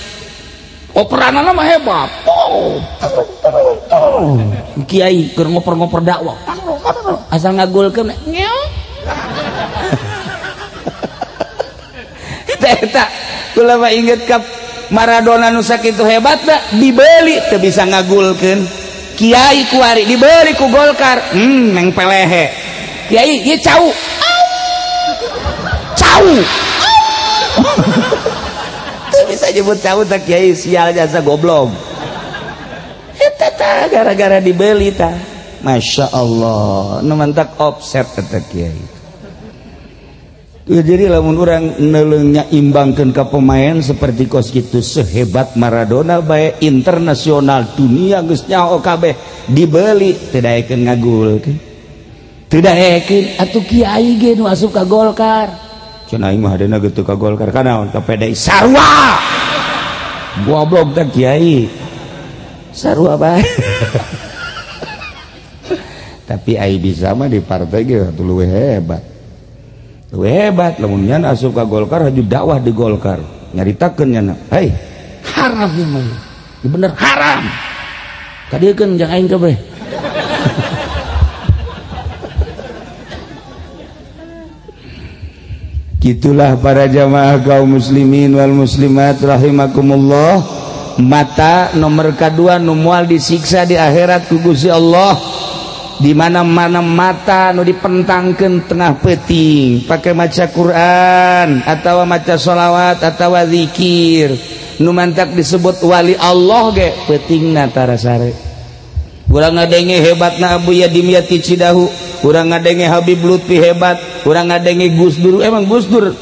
Operanana mah hebat. Oh. Kiai keur ngoper-ngoper dakwah. Asal ngagulkeun ngeong. Eta kula mah inget ka Maradona nu sakitu hebatna dibeli teu bisa ngagulkeun. Kiai kuari dibeli ku Golkar, meng pelehe. Kiai ieu cau. Cau. Teu bisa nyebut cau tah kiai sial jasa goblok. Eta tah gara-gara dibeli tah. Masya Allah, nu mantak offset eta kiai. Jadi lamun urang neuleunya imbangkeun ka pemain seperti kos kitu sehebat Maradona bae internasional dunia geus nyaho kabeh dibeli teu daekeun ngagulkeun. Teu daekeun atuh kiai ge nu asup ka Golkar. Cenah aing mah hadena ge teu ka Golkar kanaon ka PDI sarua. Goblok teh kiai. Sarua bae. Tapi ai bisa mah di partai ge atuh leuwih hebat. Leuwih hebat lamun nyana asup ka Golkar haju dakwah di Golkar. Nyaritakeun nyana, "Hei, haram ieu mah. Ieu bener haram." Kadieukeun jang aing kabeh. Gitulah para jamaah kaum muslimin wal muslimat rahimakumullah. Mata nomor kedua nu moal disiksa di akhirat ku Gusti Allah. Di mana-mana mata nu dipentangkeun tengah peuting pakai maca Quran atawa maca sholawat atawa zikir. Nu mantak disebut wali Allah ge peutingna tara sare. Urang ngadenge hebatna Abu Yadimiyati Cidahu, urang ngadenge Habib Lutfi hebat, urang ngadenge Gus Dur, emang Gus Dur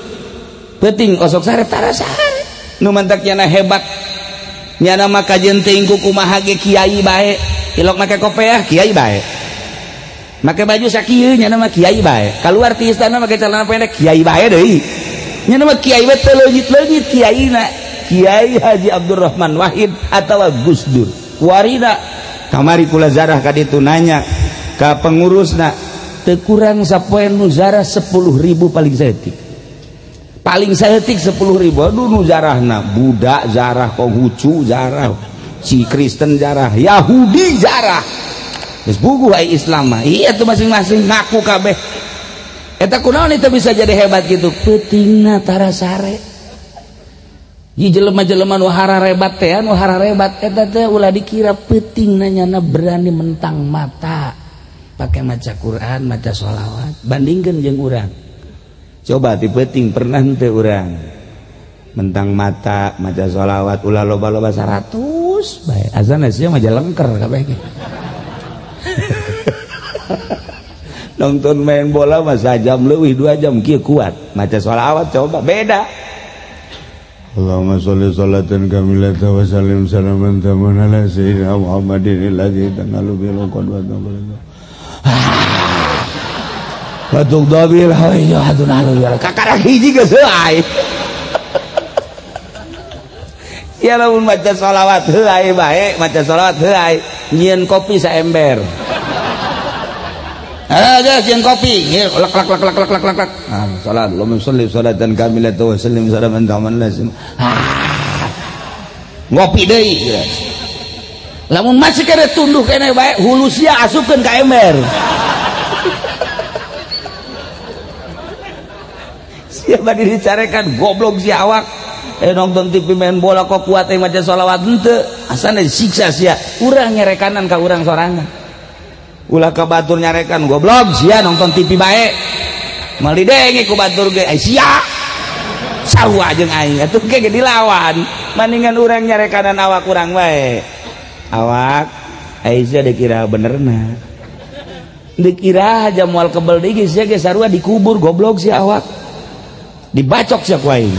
peuting osok sare tara sare. Nu mantak nyana hebat, nyana mah kajeun teuing ku kumaha ge kiai bae, ilok make kopeah kiai bae, make baju sakieu nyana mah kiai bae, kaluar ti istana make celana pendek kiai bae deui, nyana mah kiai bae teu leungit-leungit kiaina, Kiai Haji Abdurrahman Wahid atawa Gus Dur warina. Kamari kula zarah ka ditu nanya ka pengurusna, teu kurang sapoe nu zarah 10.000 paling saeutik. Paling saeutik 10.000. Aduh nu zarahna budak zarah, Konghucu zarah, si Kristen zarah, Yahudi zarah. Geus buguh ai Islam mah. Iya tuh masing-masing ngaku kabeh. Eta kunaon itu bisa jadi hebat gitu? Peutingna tara sare. Ji jelema-jelema nu hararebat teh, nu hararebat eta teh ulah dikira peutingna nyana berani mentang mata. Pakai maca Quran, maca sholawat, bandingkeun jeung urang. Coba ti peuting pernah henteu urang mentang mata maca sholawat ulah loba-loba 100 bae. Azan sia mah jalengker kabeh ge. Nonton main bola mah sajam leuwih 2 jam kieu kuat. Maca sholawat coba beda. Allahumma sholli sholatan kamilatan wa sallim salaman taman ala sayyidina Muhammadin alladzi tanalu bil qadwa wa tuqdabil hayya hadun alu kakara hiji geus heuay. Sia lamun maca sholawat heuay bae, maca sholawat heuay, nyieun kopi saember. Aja jeung kopi, lek lek lek lek lek lek lek. Ah, salat, Allahumma sholli sholatan kamilatan wa sallim salaman taman lazim. Ah. Ngopi deui. Lamun masih kene tunduh kene bae, hulu sia asupkeun ka ember. Sia bade dicarekan goblok sia awak. Nonton TV main bola kok kuat maca sholawat henteu, asana disiksa sia. Urang nyerekanan ka urang sorangan. Ulah ka batur nyarekan goblok sia nonton TV bae. Meuli denge ku batur ge ai sia. Sarua jeung aing atuh ge dilawan. Maningan urang nyarekanan awak urang bae. Awak ai sia dikira benerna. Dikira aja moal kebel deui ge sia ge sarua dikubur goblok sia awak. Dibacok sia ku aing.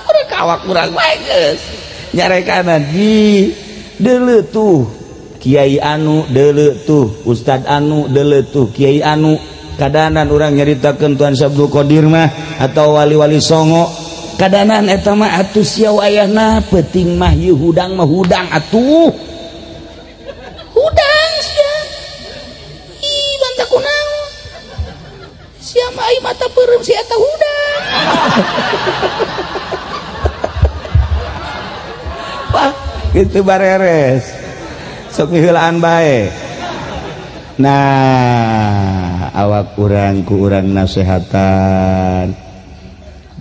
Urang awak urang bae geus. Nyarekanan di deuleu tuh. Kiai anu deuleu tuh, Ustad anu deuleu tuh, Kiai anu. Kadanan urang nyaritakeun Tuan Syabdul Qadir mah atau wali-wali songo. Kadanan eta mah atuh sia wayahna peuting mah ieu hudang mah hudang atuh. Hudang sia. Ih bantah kunaon. Sia mah ai mata peureum si eta hudang. Wah, kitu bareres. Sok miheulaan bae. Nah, awak urang ku urang nasehatan.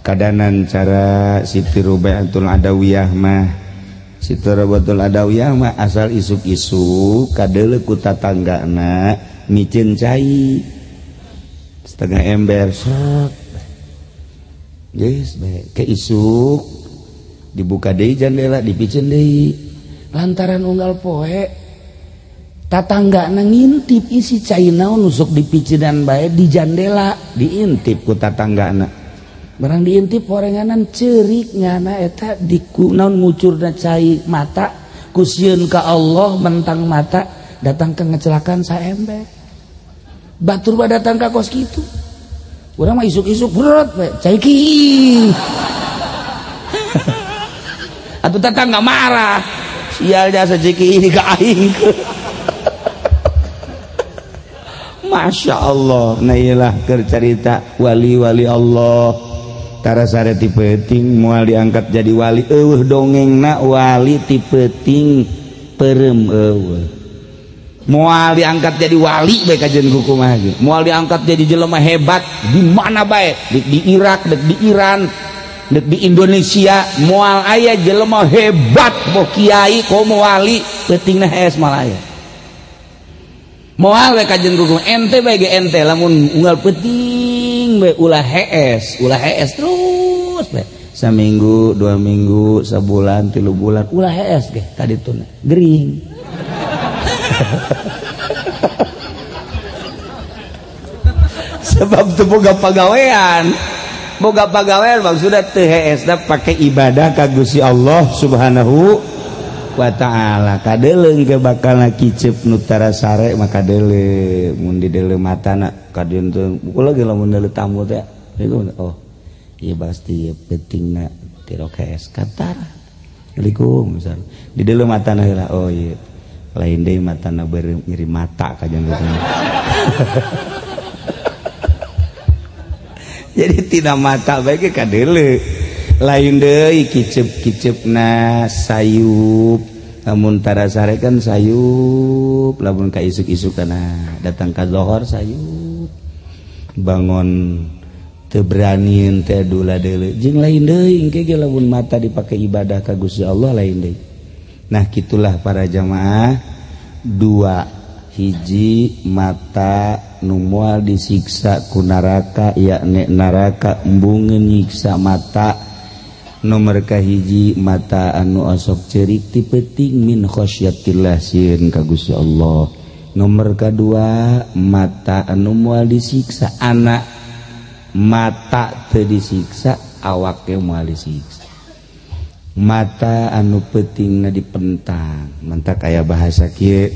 Kadanan cara Siti Rubiatul Adawiyah mah. Siti Rubiatul Adawiyah mah asal isuk-isuk kadeuleu ku tatanggana miceun cai. Setengah ember sok. Geus bae ke isuk dibuka deui jandela dipiceun deui. Lantaran unggal poe tatanggana ngintip isi cai naon nusuk dipicinan bae di jandela diintip ku tatanggana. Barang diintip horenganan ceurik nyana eta diku naon ngucurna cai mata ku sieun ka Allah mentang mata datang ke ngecelakan saember. Batur mah datang ka kos kitu. Urang mah isuk-isuk berat bae cai ki. Atuh tetangga marah. Sial jasa ciki ini ka aing. Masya Allah. Nah iyalah keur carita wali-wali Allah. Tara sare ti peuting moal diangkat jadi wali. Eueuh dongengna wali ti peuting peureum eueuh. Moal diangkat jadi wali bae kajian kumaha ge. Moal diangkat jadi jelema hebat di mana bae, di Irak, di Iran, di Indonesia, moal aya jelema hebat boh kiai komo wali peutingna hees moal aya. Moal we kajian kumaha ente bae ge ente lamun unggal peuting bae ulah hees terus bae. Saminggu, 2 minggu, sabulan, 3 bulan ulah hees ge kadituna gering. Sebab teu boga pagawean. Boga pagawean maksudna teu heesna pake ibadah ka Gusti Allah Subhanahu wa taala. Kadeleung ke bakalna kicep nu tara sare mah kadeleung mun dideuleu matana kadieun teu kula ge lamun deuleu tamu teh oh ieu pasti pentingna tirok hees katara. Assalamualaikum dideuleu matana heula oh ieu lain deui matana beureum nyeri mata kajian gitu. Jadi tina mata bae ge kadeuleu. Lain deui kicep-kicepna sayup. Lamun tara sare kan sayup, lamun ka isuk-isukana datang ka zohor sayup. Bangun teu berani teh dula deuleu. Jeung lain deui engke ge lamun mata dipake ibadah ka Gusti Allah lain deui. Nah gitulah para jamaah, 2 hiji mata nu moal disiksa ku neraka yakni neraka embungeun nyiksa mata. Nomor kahiji mata anu osok ceurik ti peuting min khasyatillah sieun ka Gusti Allah. Nomor kadua mata anu moal disiksa anak mata teu disiksa awake moal disiksa. Mata anu peutingna dipentang mentak aya bahasa kieu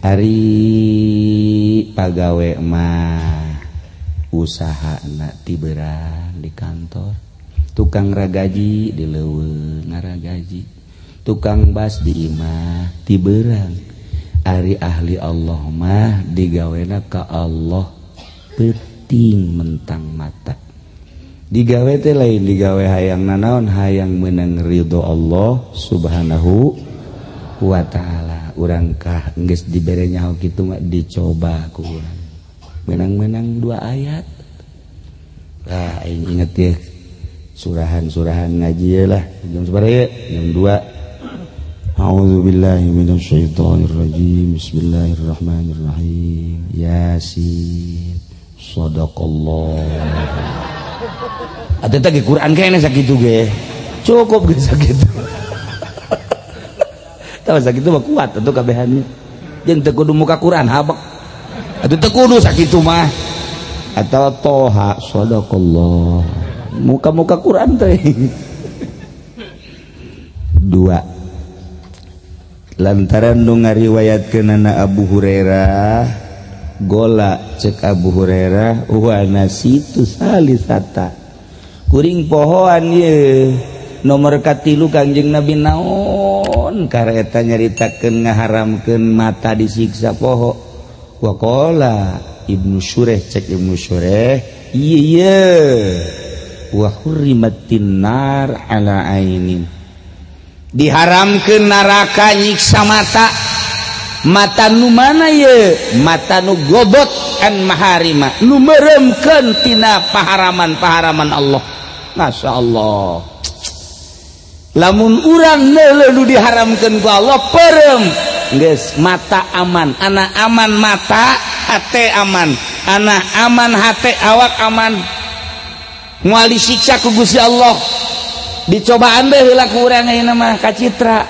ari pagawe mah usahana ti beurang di kantor, tukang ragaji di leuweung ngaragaji, tukang bas di imah ti beurang. Ari ahli Allah mah digawena ka Allah peuting mentang mata. Digawe teh lain digawe hayang nanaon, hayang menang ridho Allah Subhanahu wa taala. Urang kah geus dibere nyaho kitu mah dicoba ku urang. Menang-menang 2 ayat. Lah aing inget ye surahan-surahan ngaji ye lah jam sabaraha ye? Jam 2. A'udzubillahi minasyaitonirrajim. Bismillahirrahmanirrahim. Yasin. Sadaqallah. Atuh teh Quran kene sakitu ge. Cukup ge sakitu. Tahu sakitu mah kuat atuh kabehannya. Jeung teu kudu muka Quran habek. Atuh teu kudu sakitu mah. Atau toha sadaqallah. Muka-muka Quran teh. 2. Lantaran nu ngariwayatkeunana Abu Hurairah gola cek Abu Hurairah wa nasitu salisata. Kuring pohoan ye nomor katilu Kangjeng Nabi naon kareta nyaritakeun ngaharamkeun mata disiksa poho. Waqala Ibnu Syureh cek Ibnu Syureh ieu ye wa hurrimatin nar ala ainin. Diharamkeun neraka nyiksa mata. Mata nu mana ye? Mata nu gobot an maharima, nu meremkeun tina paharaman-paharaman Allah. Masya Allah. Lamun urang neuleuh nu diharamkeun ku Allah perem geus mata aman, anak aman mata, hate aman, anak aman hate, awak aman. Moal disiksa ku Gusti Allah. Dicobaan bae heula ku urang ayeuna mah kacitra.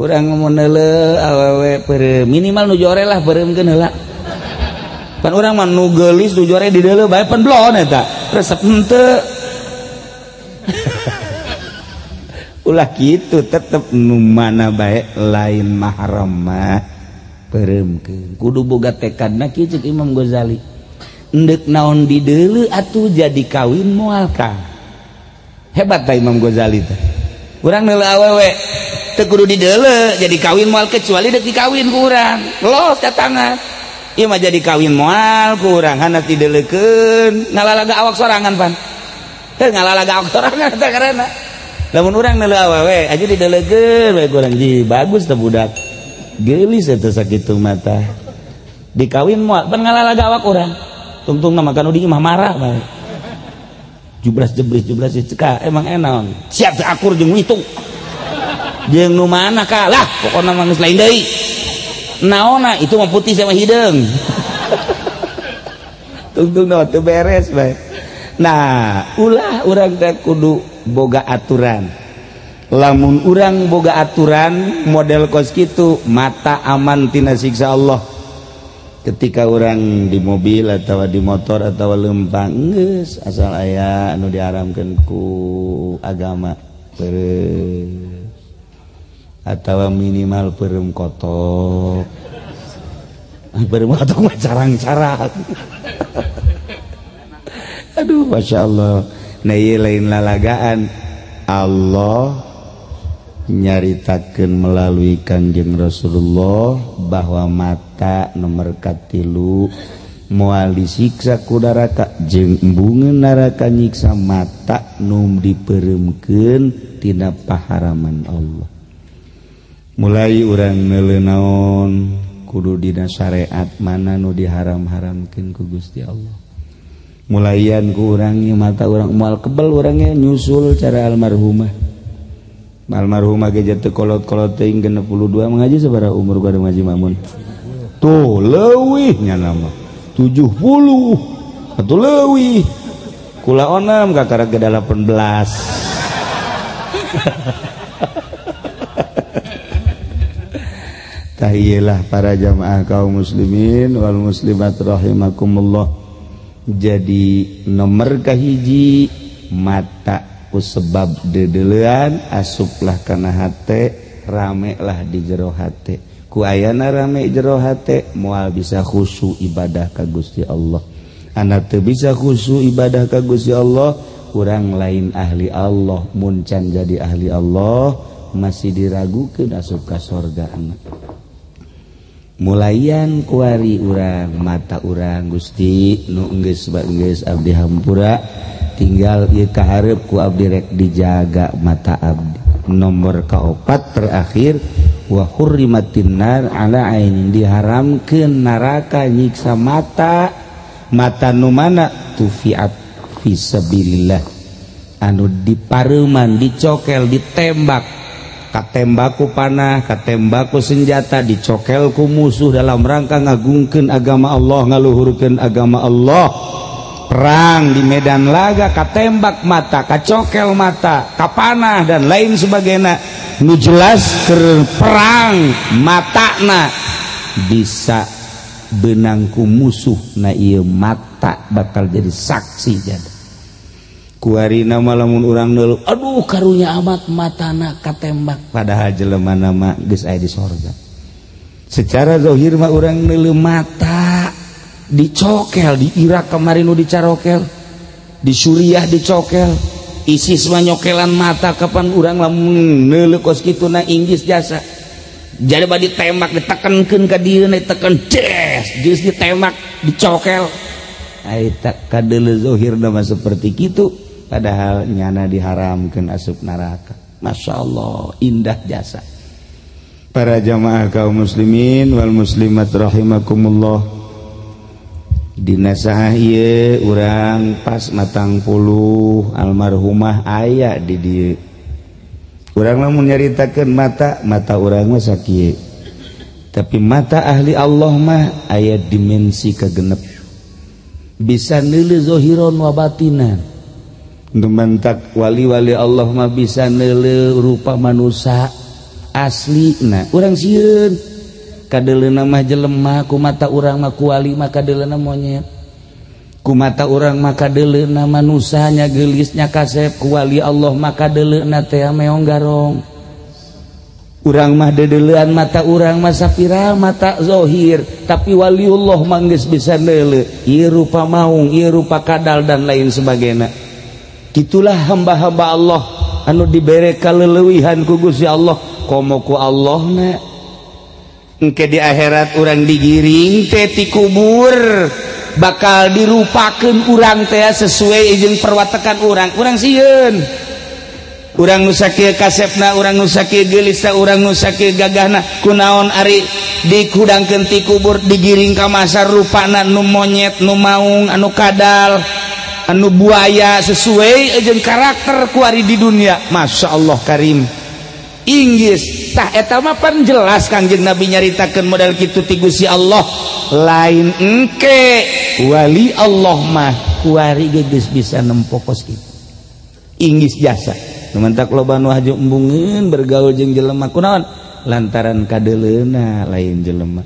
Urang mun neuleuh awewe peureum minimal nu jore lah peureumkeun heula. Pan urang mah nu geulis nu jore di deuleuh bae pan blon eta. Resep henteu. Ulah kitu tetep nu mana bae lain mahram mah peureumkeun. Kudu boga tekadna kieu ceuk Imam Ghazali. Endek naon di deuleuh atuh jadi kawin moal ka. Hebat ta Imam Ghazali teh. Urang neuleuh awewe teu kudu dideuleu jadi kawin moal kecuali deuk dikawin ku urang. Los datangan. Ieu mah jadi kawin moal ku urang hana tideulekeun ngalalaga awak sorangan pan. Heuh ngalalaga awak sorangan teh karena. Lamun urang neuleuh awewe aja dideulekeun we ku urang ji bagus teh budak. Geulis eta sakitu mata. Dikawin moal pan ngalalaga awak urang. Tungtungna mah kanu di imah marah bae. Jublas jebris jublas ceka emang enaon. Siap teh akur jeung itu. Jeung nu mana kalah pokona mah geus lain deui. Naona itu mah putih sama hideung. Tungtung teu beres bae. Nah, ulah urang teh kudu boga aturan. Lamun urang boga aturan model kos kitu mata aman tina siksa Allah. Ketika urang di mobil atau di motor atau lempang geus asal aya anu diharamkeun ku agama beres. Atau minimal peureum kotok. Peureum kotok mah carang-carang. Aduh, Masya Allah. Nah, ieu lain lalagaan. Allah nyaritakeun melalui Kangjeng Rasulullah bahwa mata nomor katilu moal disiksa ku neraka jeung embungeun neraka nyiksa mata nu dipeureumkeun tina paharaman Allah. Mulai urang neuleuh naon kudu dina syariat mana nu diharam-haramkeun ku Gusti Allah. Mulayan ku urang mata urang moal kebel urangnya nyusul cara almarhumah. Almarhumah ge teu kolot-kolot teuing 62 mengaji sabaraha umur gua ngaji Mamun. Tuh leuwih nya nama 70 atuh leuwih. Kula onam kakara ge 18. Tahiyalah para jamaah kaum muslimin wal muslimat rahimakumullah. Jadi nomor kahiji mata ku sebab dedelean asuplah kana hate, rame lah di jero hate. Ku ayana rame jero hate moal bisa khusyuk ibadah ka Gusti Allah. Ana teu bisa khusyuk ibadah ka Gusti Allah, urang lain ahli Allah. Mun can jadi ahli Allah masih diragukeun asup ka sorga anak. Mulayan kuari urang mata urang Gusti nu geus geus abdi hampura tinggal ieu kahareup ku abdi rek dijaga mata abdi. Nomor kaopat terakhir wa hurrimatin nar ala ainin diharamkeun neraka nyiksa mata. Mata nu mana tufiat fisabilillah anu dipareuman dicokel ditembak katembaku panah, katembaku senjata, dicokel ku musuh dalam rangka ngagungkeun agama Allah, ngaluhurkeun agama Allah. Perang di medan laga, katembak mata, kacokel mata, kapanah dan lain sebagainya. Nu jelas keur perang matana bisa benang ku musuh, na ieu mata bakal jadi saksi jadi. Kuarina malamun urang neuleuh, aduh karunya amat matana katembak, padahal jelema nama geus aya di sorga. Secara zahir mah urang neuleuh mata dicokel di Irak kemarin nu dicarokel, di Suriah dicokel, ISIS mah nyokelan mata kapan urang lamun neuleuh kos kitu na Inggris jasa. Jadi badi ditembak ditekenkeun ka dieu diteken des, geus ditembak dicokel. Ai tak kadeuleuh zahir mah seperti kitu. Padahal nyana diharamkan asup neraka. Masya Allah indah jasa. Para jamaah kaum muslimin wal muslimat rahimakumullah. Dina saha ieu urang pas matang puluh almarhumah aya di dieu. Urang lamun nyaritakeun mata, mata urang mah sakieu. Tapi mata ahli Allah mah aya dimensi kagenep. Bisa neuleuh zahiron wa batinan. Mentak wali-wali Allah mah bisa neuleuh rupa manusia asli. Nah, urang sieun kadeuleuna mah jelema ku mata urang mah ku wali mah kadeuleuna monyet. Ku mata urang mah kadeuleuna manusanya geulisnya kasep, ku wali Allah mah kadeuleuna teh meong garong. Urang mah deudeulean mata urang mah sapira mata zahir, tapi waliullah mah geus bisa neuleuh ieu rupa maung, ieu rupa kadal dan lain sebagainya. Itulah hamba-hamba Allah anu dibere kaleuwihan ku Gusti Allah, komo ku Allahna. Engke di akhirat urang digiring teh ti kubur bakal dirupakeun urang teh sesuai jeung perwatakan urang. Urang sieun. Urang nu sakieu kasepna, urang nu sakieu geulisna, urang nu sakieu gagahna, kunaon ari dikudangkeun ti kubur digiring ka masar rupana nu monyet, nu maung, anu kadal, anu buaya sesuai jeung karakter ku ari di dunia. Masya Allah karim. Inggris tah eta mah pan jelas Kangjeng Nabi nyaritakeun modal kitu ti Gusti Allah lain engke wali Allah mah kuari ge geus bisa nempo kos kitu. Inggris jasa nu mantak loba nu haju embungeun bergaul jeung jelema kunaon lantaran kadeuleuna lain jelema.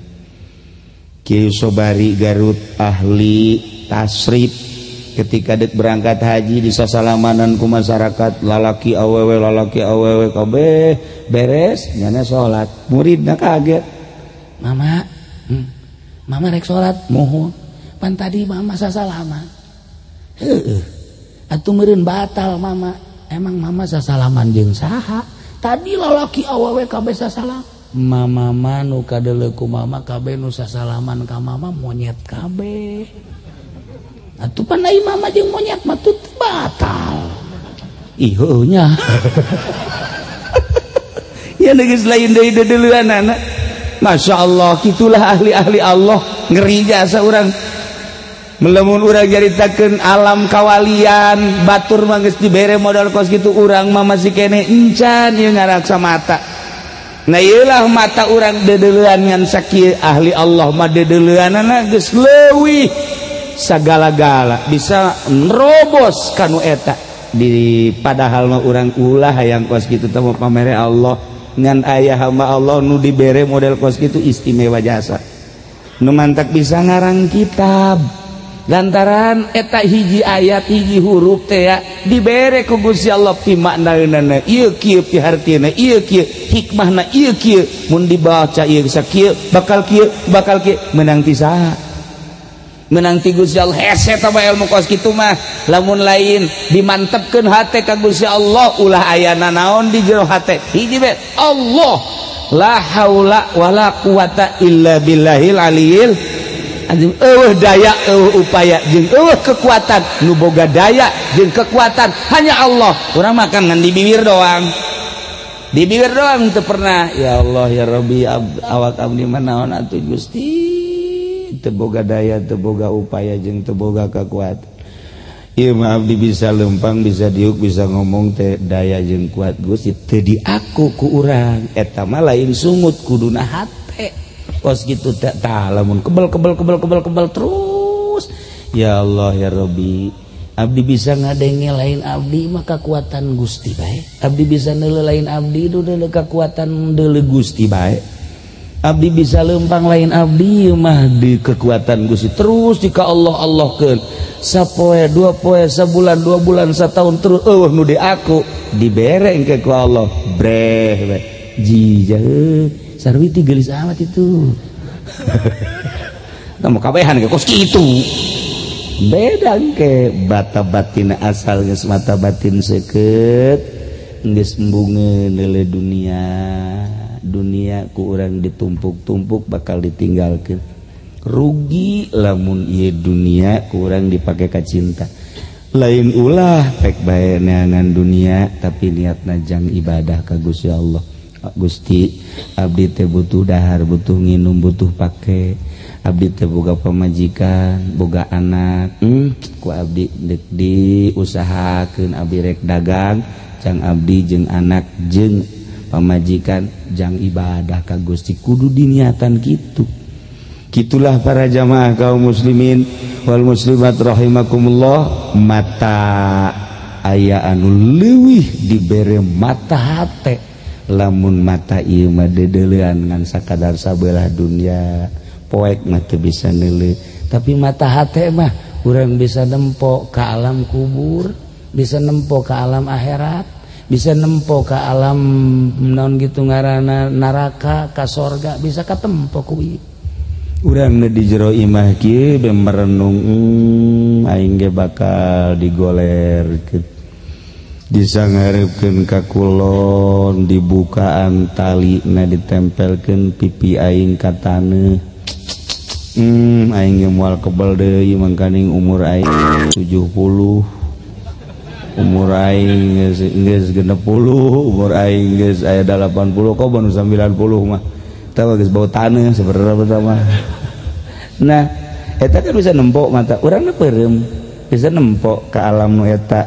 Kiai Sobari Garut ahli tasrif ketika dek berangkat haji di sasalamanan ku masyarakat lalaki awewe kabeh beres nyana salat muridna kaget mama mama rek salat mohon pan tadi mama sasalaman heueuh atuh meureun batal mama emang mama sasalaman jeung saha tadi lalaki awewe kabeh sasalam mama mah nu kadeuleu ku mama kabeh nu sasalaman ka mama monyet kabeh. Atuh pan ai mama jeung monyet mah teu batal. Ih heueuh nya. Ya geus lain deui deuleuanana. Masya Allah, kitulah ahli-ahli Allah, ngeri jasa urang. Melamun urang nyaritakeun alam kawalian, batur mah geus dibere modal kos kitu urang mah masih keneh encan ieu ngaraksa mata. Nah ieulah mata urang deudeulean ngan sakieu ahli Allah mah deudeuleanana geus leuwih sagala-gala bisa nerobos kanu eta di padahal mah urang ulah hayang kos kitu teh mah pamere Allah ngan aya hamba Allah nu dibere model kos kitu istimewa jasa nu mantak bisa ngarang kitab lantaran eta hiji ayat hiji huruf teh ya dibere ku Gusti Allah pimaknaeunana ieu kieu pihartina ieu kieu hikmahna ieu kieu mun dibaca ieu sakieu bakal kieu menang ti saha menang ti Gusti Allah hese tah ilmu kos kitu mah lamun lain dimantepkeun hate ka Gusti Allah ulah aya nanaon di jero hate hiji be Allah la haula wala quwata illa billahil aliyil azim. Eueuh daya eueuh upaya jeung eueuh kekuatan nu boga daya jeung kekuatan hanya Allah. Urang makan ngan di bibir doang, di bibir doang teu pernah ya Allah ya Rabbi awak abdi mah naon atuh Gusti teu boga daya teu boga upaya jeung teu boga kekuatan. Ieu mah abdi bisa lempang bisa diuk bisa ngomong teh daya jeung kuat Gusti teu diaku ku urang eta mah lain sungut kuduna hate kos kitu teh tah lamun kebel kebel kebel kebel kebel terus ya Allah ya Rabbi abdi bisa ngadenge lain abdi mah kekuatan Gusti bae abdi bisa neuleuh lain abdi deuleuh kekuatan deuleuh Gusti bae abdi bisa lempang lain abdi mah di kekuatan Gusti terus jika Allah Allahkeun sapoe dua poe sabulan dua bulan satahun terus eueuh nu di aku dibere engke ku Allah breh we jijah sarwiti geulis amat itu tah mah kabehan ge kos kitu beda engke bata batin asal geus mata batin seukeut geus embungeun leuleuh dunia dunia ku urang ditumpuk-tumpuk bakal ditinggalkeun rugi lamun ieu dunia ku urang dipake ka cinta lain ulah pek bae neangan dunia tapi niatna jang ibadah ka Gusti Allah. Gusti abdi teh butuh dahar butuh nginum butuh pake abdi teh boga pamajikan boga anak ku abdi deuk diusahakeun abdi rek dagang jang abdi jeung anak jeung pamajikan jang ibadah ka Gusti kudu diniatan kitu. Kitulah para jamaah kaum muslimin wal muslimat rahimakumullah mata aya anu leuwih dibere mata hate lamun mata ieu mah deudeulean ngan sakadar sabelah dunia poek mah teu bisa neuleuh tapi mata hate mah urang bisa nempo ka alam kubur bisa nempo ka alam akhirat bisa nempo ka alam naon gitu ngaranna neraka ka sorga bisa katempo ku ieu. Urang di jero imah kieu be merenung aing ge bakal digolerkeun Disangarepkeun ka kulon dibukaan talina ditempelkeun pipi aing ka taneuh. Aing ge moal kebel deui mangkaning umur aing 70, umur aing geus 60, umur aing geus aya 80 kok baru 90 mah. Eta geus bau taneuh sebenarnya mah. Nah, eta kan bisa nempok mata urang peureum, bisa nempok ke alam nu eta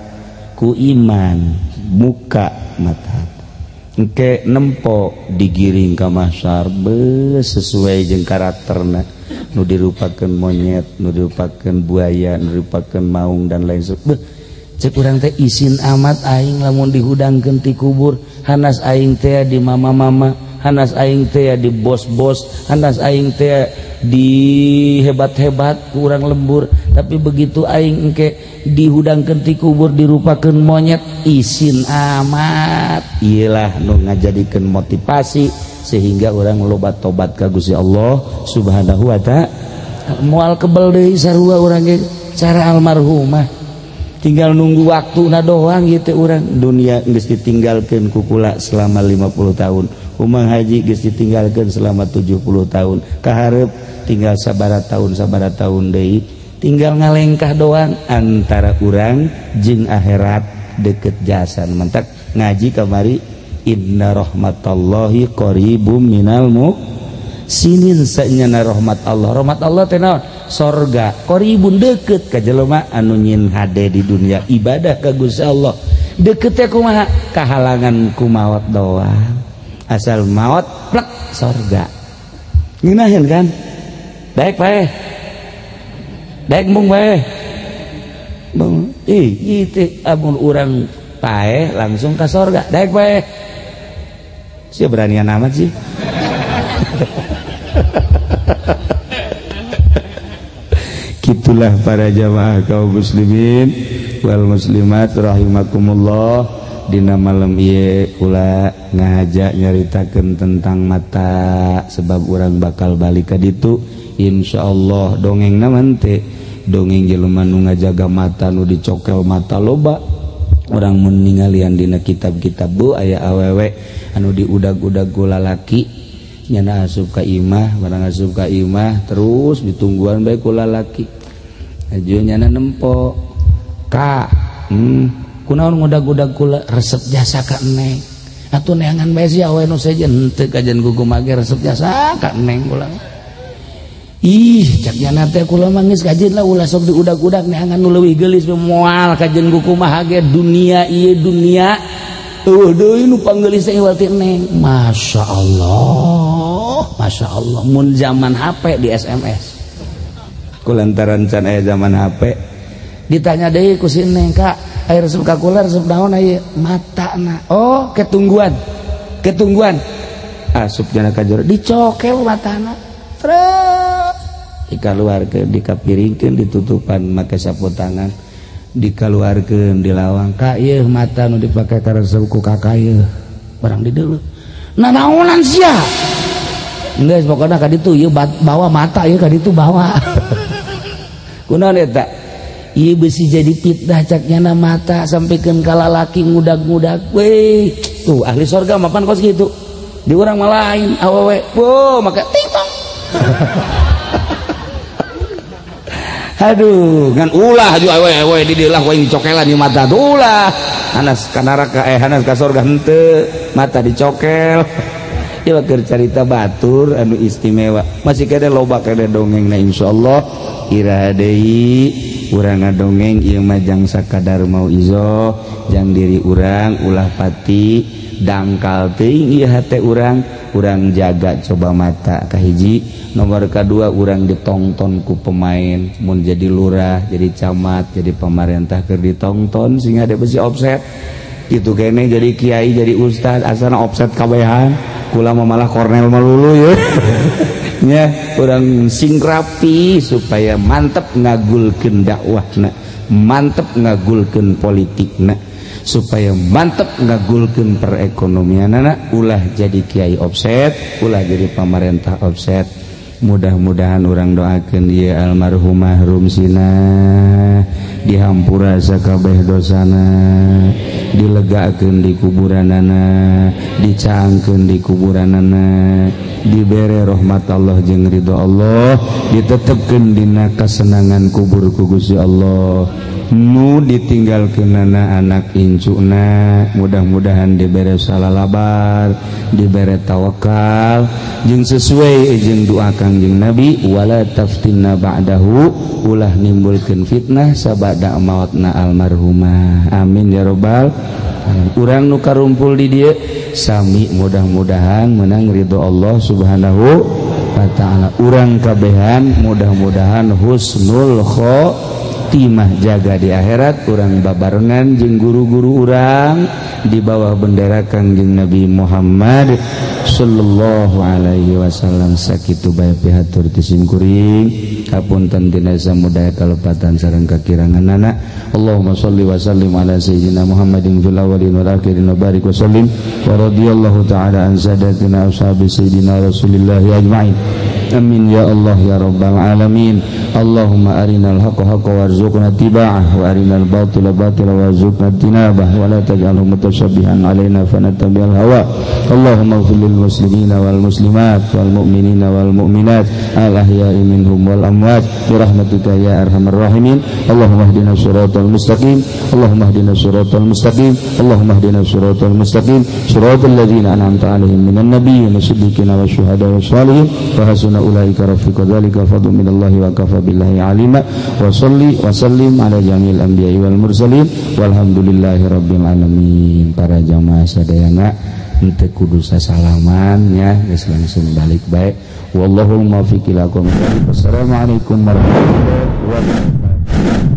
ku iman muka mata. Engke nempok digiring ka mahsyar sesuai jeung karakterna. Nu dirupakeun monyet, nu dirupakeun buaya, nu dirupakeun maung dan lain sebagainya. Cek urang teh isin amat aing lamun dihudangkeun ti kubur, hanas aing teh di mama-mama, hanas aing teh di bos-bos, hanas aing teh di hebat-hebat kurang lembur, tapi begitu aing engke dihudangkeun ti kubur dirupakeun monyet, isin amat. Iyalah nu ngajadikeun motivasi sehingga orang loba tobat ka Gusti Allah Subhanahu wa ta'ala. Moal kebel deui sarua urang ge cara almarhumah. Tinggal nunggu waktuna doang gitu urang. Dunia geus ditinggalkeun ku kula selama 50 tahun. Umang haji geus ditinggalkeun selama 70 tahun. Kaharep tinggal sabaraha tahun deui. Tinggal ngalengkah doang antara urang jeung akhirat deket jasan. Mentak ngaji kamari inna rahmatallahi qaribum minal muhsinin, sanyana rahmat Allah. Rahmat Allah teh naon? Sorga. Qaribun deket ka jelema anu nyin hade di dunia ibadah ka Gusti Allah. Deket teh kumaha? Kahalangan ku maot doang. Asal maot plek sorga. Ngeunaheun kan? Daek paeh. Daek mung paeh. Bang, ih ieu amun urang paeh langsung ka sorga. Daek paeh. Sia beranian amat sih. Gitulah para jamaah kaum muslimin wal muslimat rahimakumullah. Dina malam ieu kula ngahaja nyaritakeun tentang mata sebab urang bakal balik ka ditu insyaallah. Dongengna mah teh dongeng jelema nu ngajaga mata nu dicokel mata loba. Urang mun ningalian dina kitab-kitab bu aya awewe anu diudag-udag ku lalaki nyana asup ka imah, barang asup ka imah terus ditungguan bae ku lalaki. Aju nyana nempo ka kunaon ngudag-udag kula resep jasa ka neng. Atuh neangan bae sia awe nu sejen henteu kajen kukumaha ge resep jasa ka neng kula. Ih cak nyana teh kula mah geus kajen lah ulah sok diudag-udag neangan nu leuwih geulis moal kajen kukumaha ge dunia ieu dunia. Eueuh deui nu panggeulis teh iwal ti neng. Masya Allah, Masya Allah mun zaman HP di SMS. Kulantaran can aya zaman HP ditanya deui ku si neng, Kak, air resep ka kula resep naon ieu? Matana. Oh, ketungguan. Ketungguan. Asup jana ka jero dicokel matana. Trek. Dikaluarkeun, dikapiringkeun, ditutupan make sapu tangan. Dikaluarkeun di lawang. Kak, ieu mata nu dipake ka resep ku kakak ieu. Barang di deuleu. Nanaonan sia? Geus pokona ka ditu ieu bawa mata ieu ka ditu bawa. Kunaon eta? Ieu besi jadi fitnah cak nyana mata sampikeun ka lalaki ngudag-ngudag. Weh, tuh ahli sorga mapan kos kitu. Di urang mah lain awewe. Wo, make ting tong. Aduh, ngan ulah ju awewe di dieu lah ku aing dicokelan ieu mata tuh ulah. Hanas ka neraka hanas ka sorga henteu, mata dicokel. Ieu keur carita batur anu istimewa. Masih kene loba kene dongengna insyaallah. Iraha deui urang ngadongeng ieu mah jang sakadar mau izo, jang diri urang ulah pati dangkal teuing ieu hate urang, urang jaga coba mata kahiji. Nomor kadua urang ditongton ku pemain, mun jadi lurah, jadi camat, jadi pamarentah keur ditongton sehingga ada besi offset. Kitu kene jadi kiai, jadi ustad asana offset kabehan. Kula mah malah Kornel melulu ya. Nya urang sing rapi supaya mantep ngagulkeun dakwahna, mantep ngagulkeun politikna, supaya mantep ngagulkeun perekonomianana. Ulah jadi kiai offset, ulah jadi pamarentah offset. Mudah-mudahan urang doakeun ieu almarhumah Rumsina dihampura sakabeh dosana, dilegakeun di kuburanana, dicaangkeun di kuburanana, dibere rahmat Allah jeung ridho Allah, ditetepkeun dina kasenangan kubur ku Gusti Allah. Nu ditinggalkeunana anak incuna mudah-mudahan dibere salalabar, dibere tawakal jeung sesuai jeung doa Kangjeng Nabi wala taftinna ba'dahu, ulah nimbulkeun fitnah sabada mautna almarhumah. Amin ya robbal alamin. Urang nu karumpul di dieu sami mudah-mudahan menang ridho Allah Subhanahu wa taala. Urang kabehan mudah-mudahan husnul khotimah jaga di akhirat. Urang babarengan jeung guru-guru urang di bawah bendera Kangjeng Nabi Muhammad sallallahu alaihi wasallam. Sakitu bae pihatur ti simkuring, hapunten dina samudaya kalepatan sareng kakiranganana. Allahumma shalli wa sallim ala sayyidina Muhammadin fil awwalin wal akhirin wa barik wa sallim wa radhiyallahu ta'ala an sadatina ashabi sayyidina Rasulillah ajmain. Amin ya Allah ya rabbal alamin. Allahumma arinal haqqa haqqa warzuqna tiba'ah wa arinal batila batila warzuqna tinabah wa la taj'alhu mutashabbihan alaina fanattabi'al hawa. Allahumma ighfir lil muslimina wal muslimat wal mu'minina wal mu'minat al ahya'i minhum wal amwat bi rahmatika ya arhamar rahimin. Allahumma ihdina siratal mustaqim. Allahumma ihdina siratal mustaqim. Allahumma ihdina siratal mustaqim siratal ladzina an'amta 'alaihim minan nabiyyin wasiddiqina wasyuhada wassalihin wa hasuna ulaika rafiqa dzalika fadlu minallahi wa kafa billahi alima. Wa salli wa sallim ala jamil anbiya'i wal mursalin walhamdulillahi rabbil alamin. Para jamaah sadayana henteu kudu sasalaman nya, geus langsung balik bae. Wallahul muwaffiq ila aqwamit thoriq. Wassalamualaikum warahmatullahi wabarakatuh.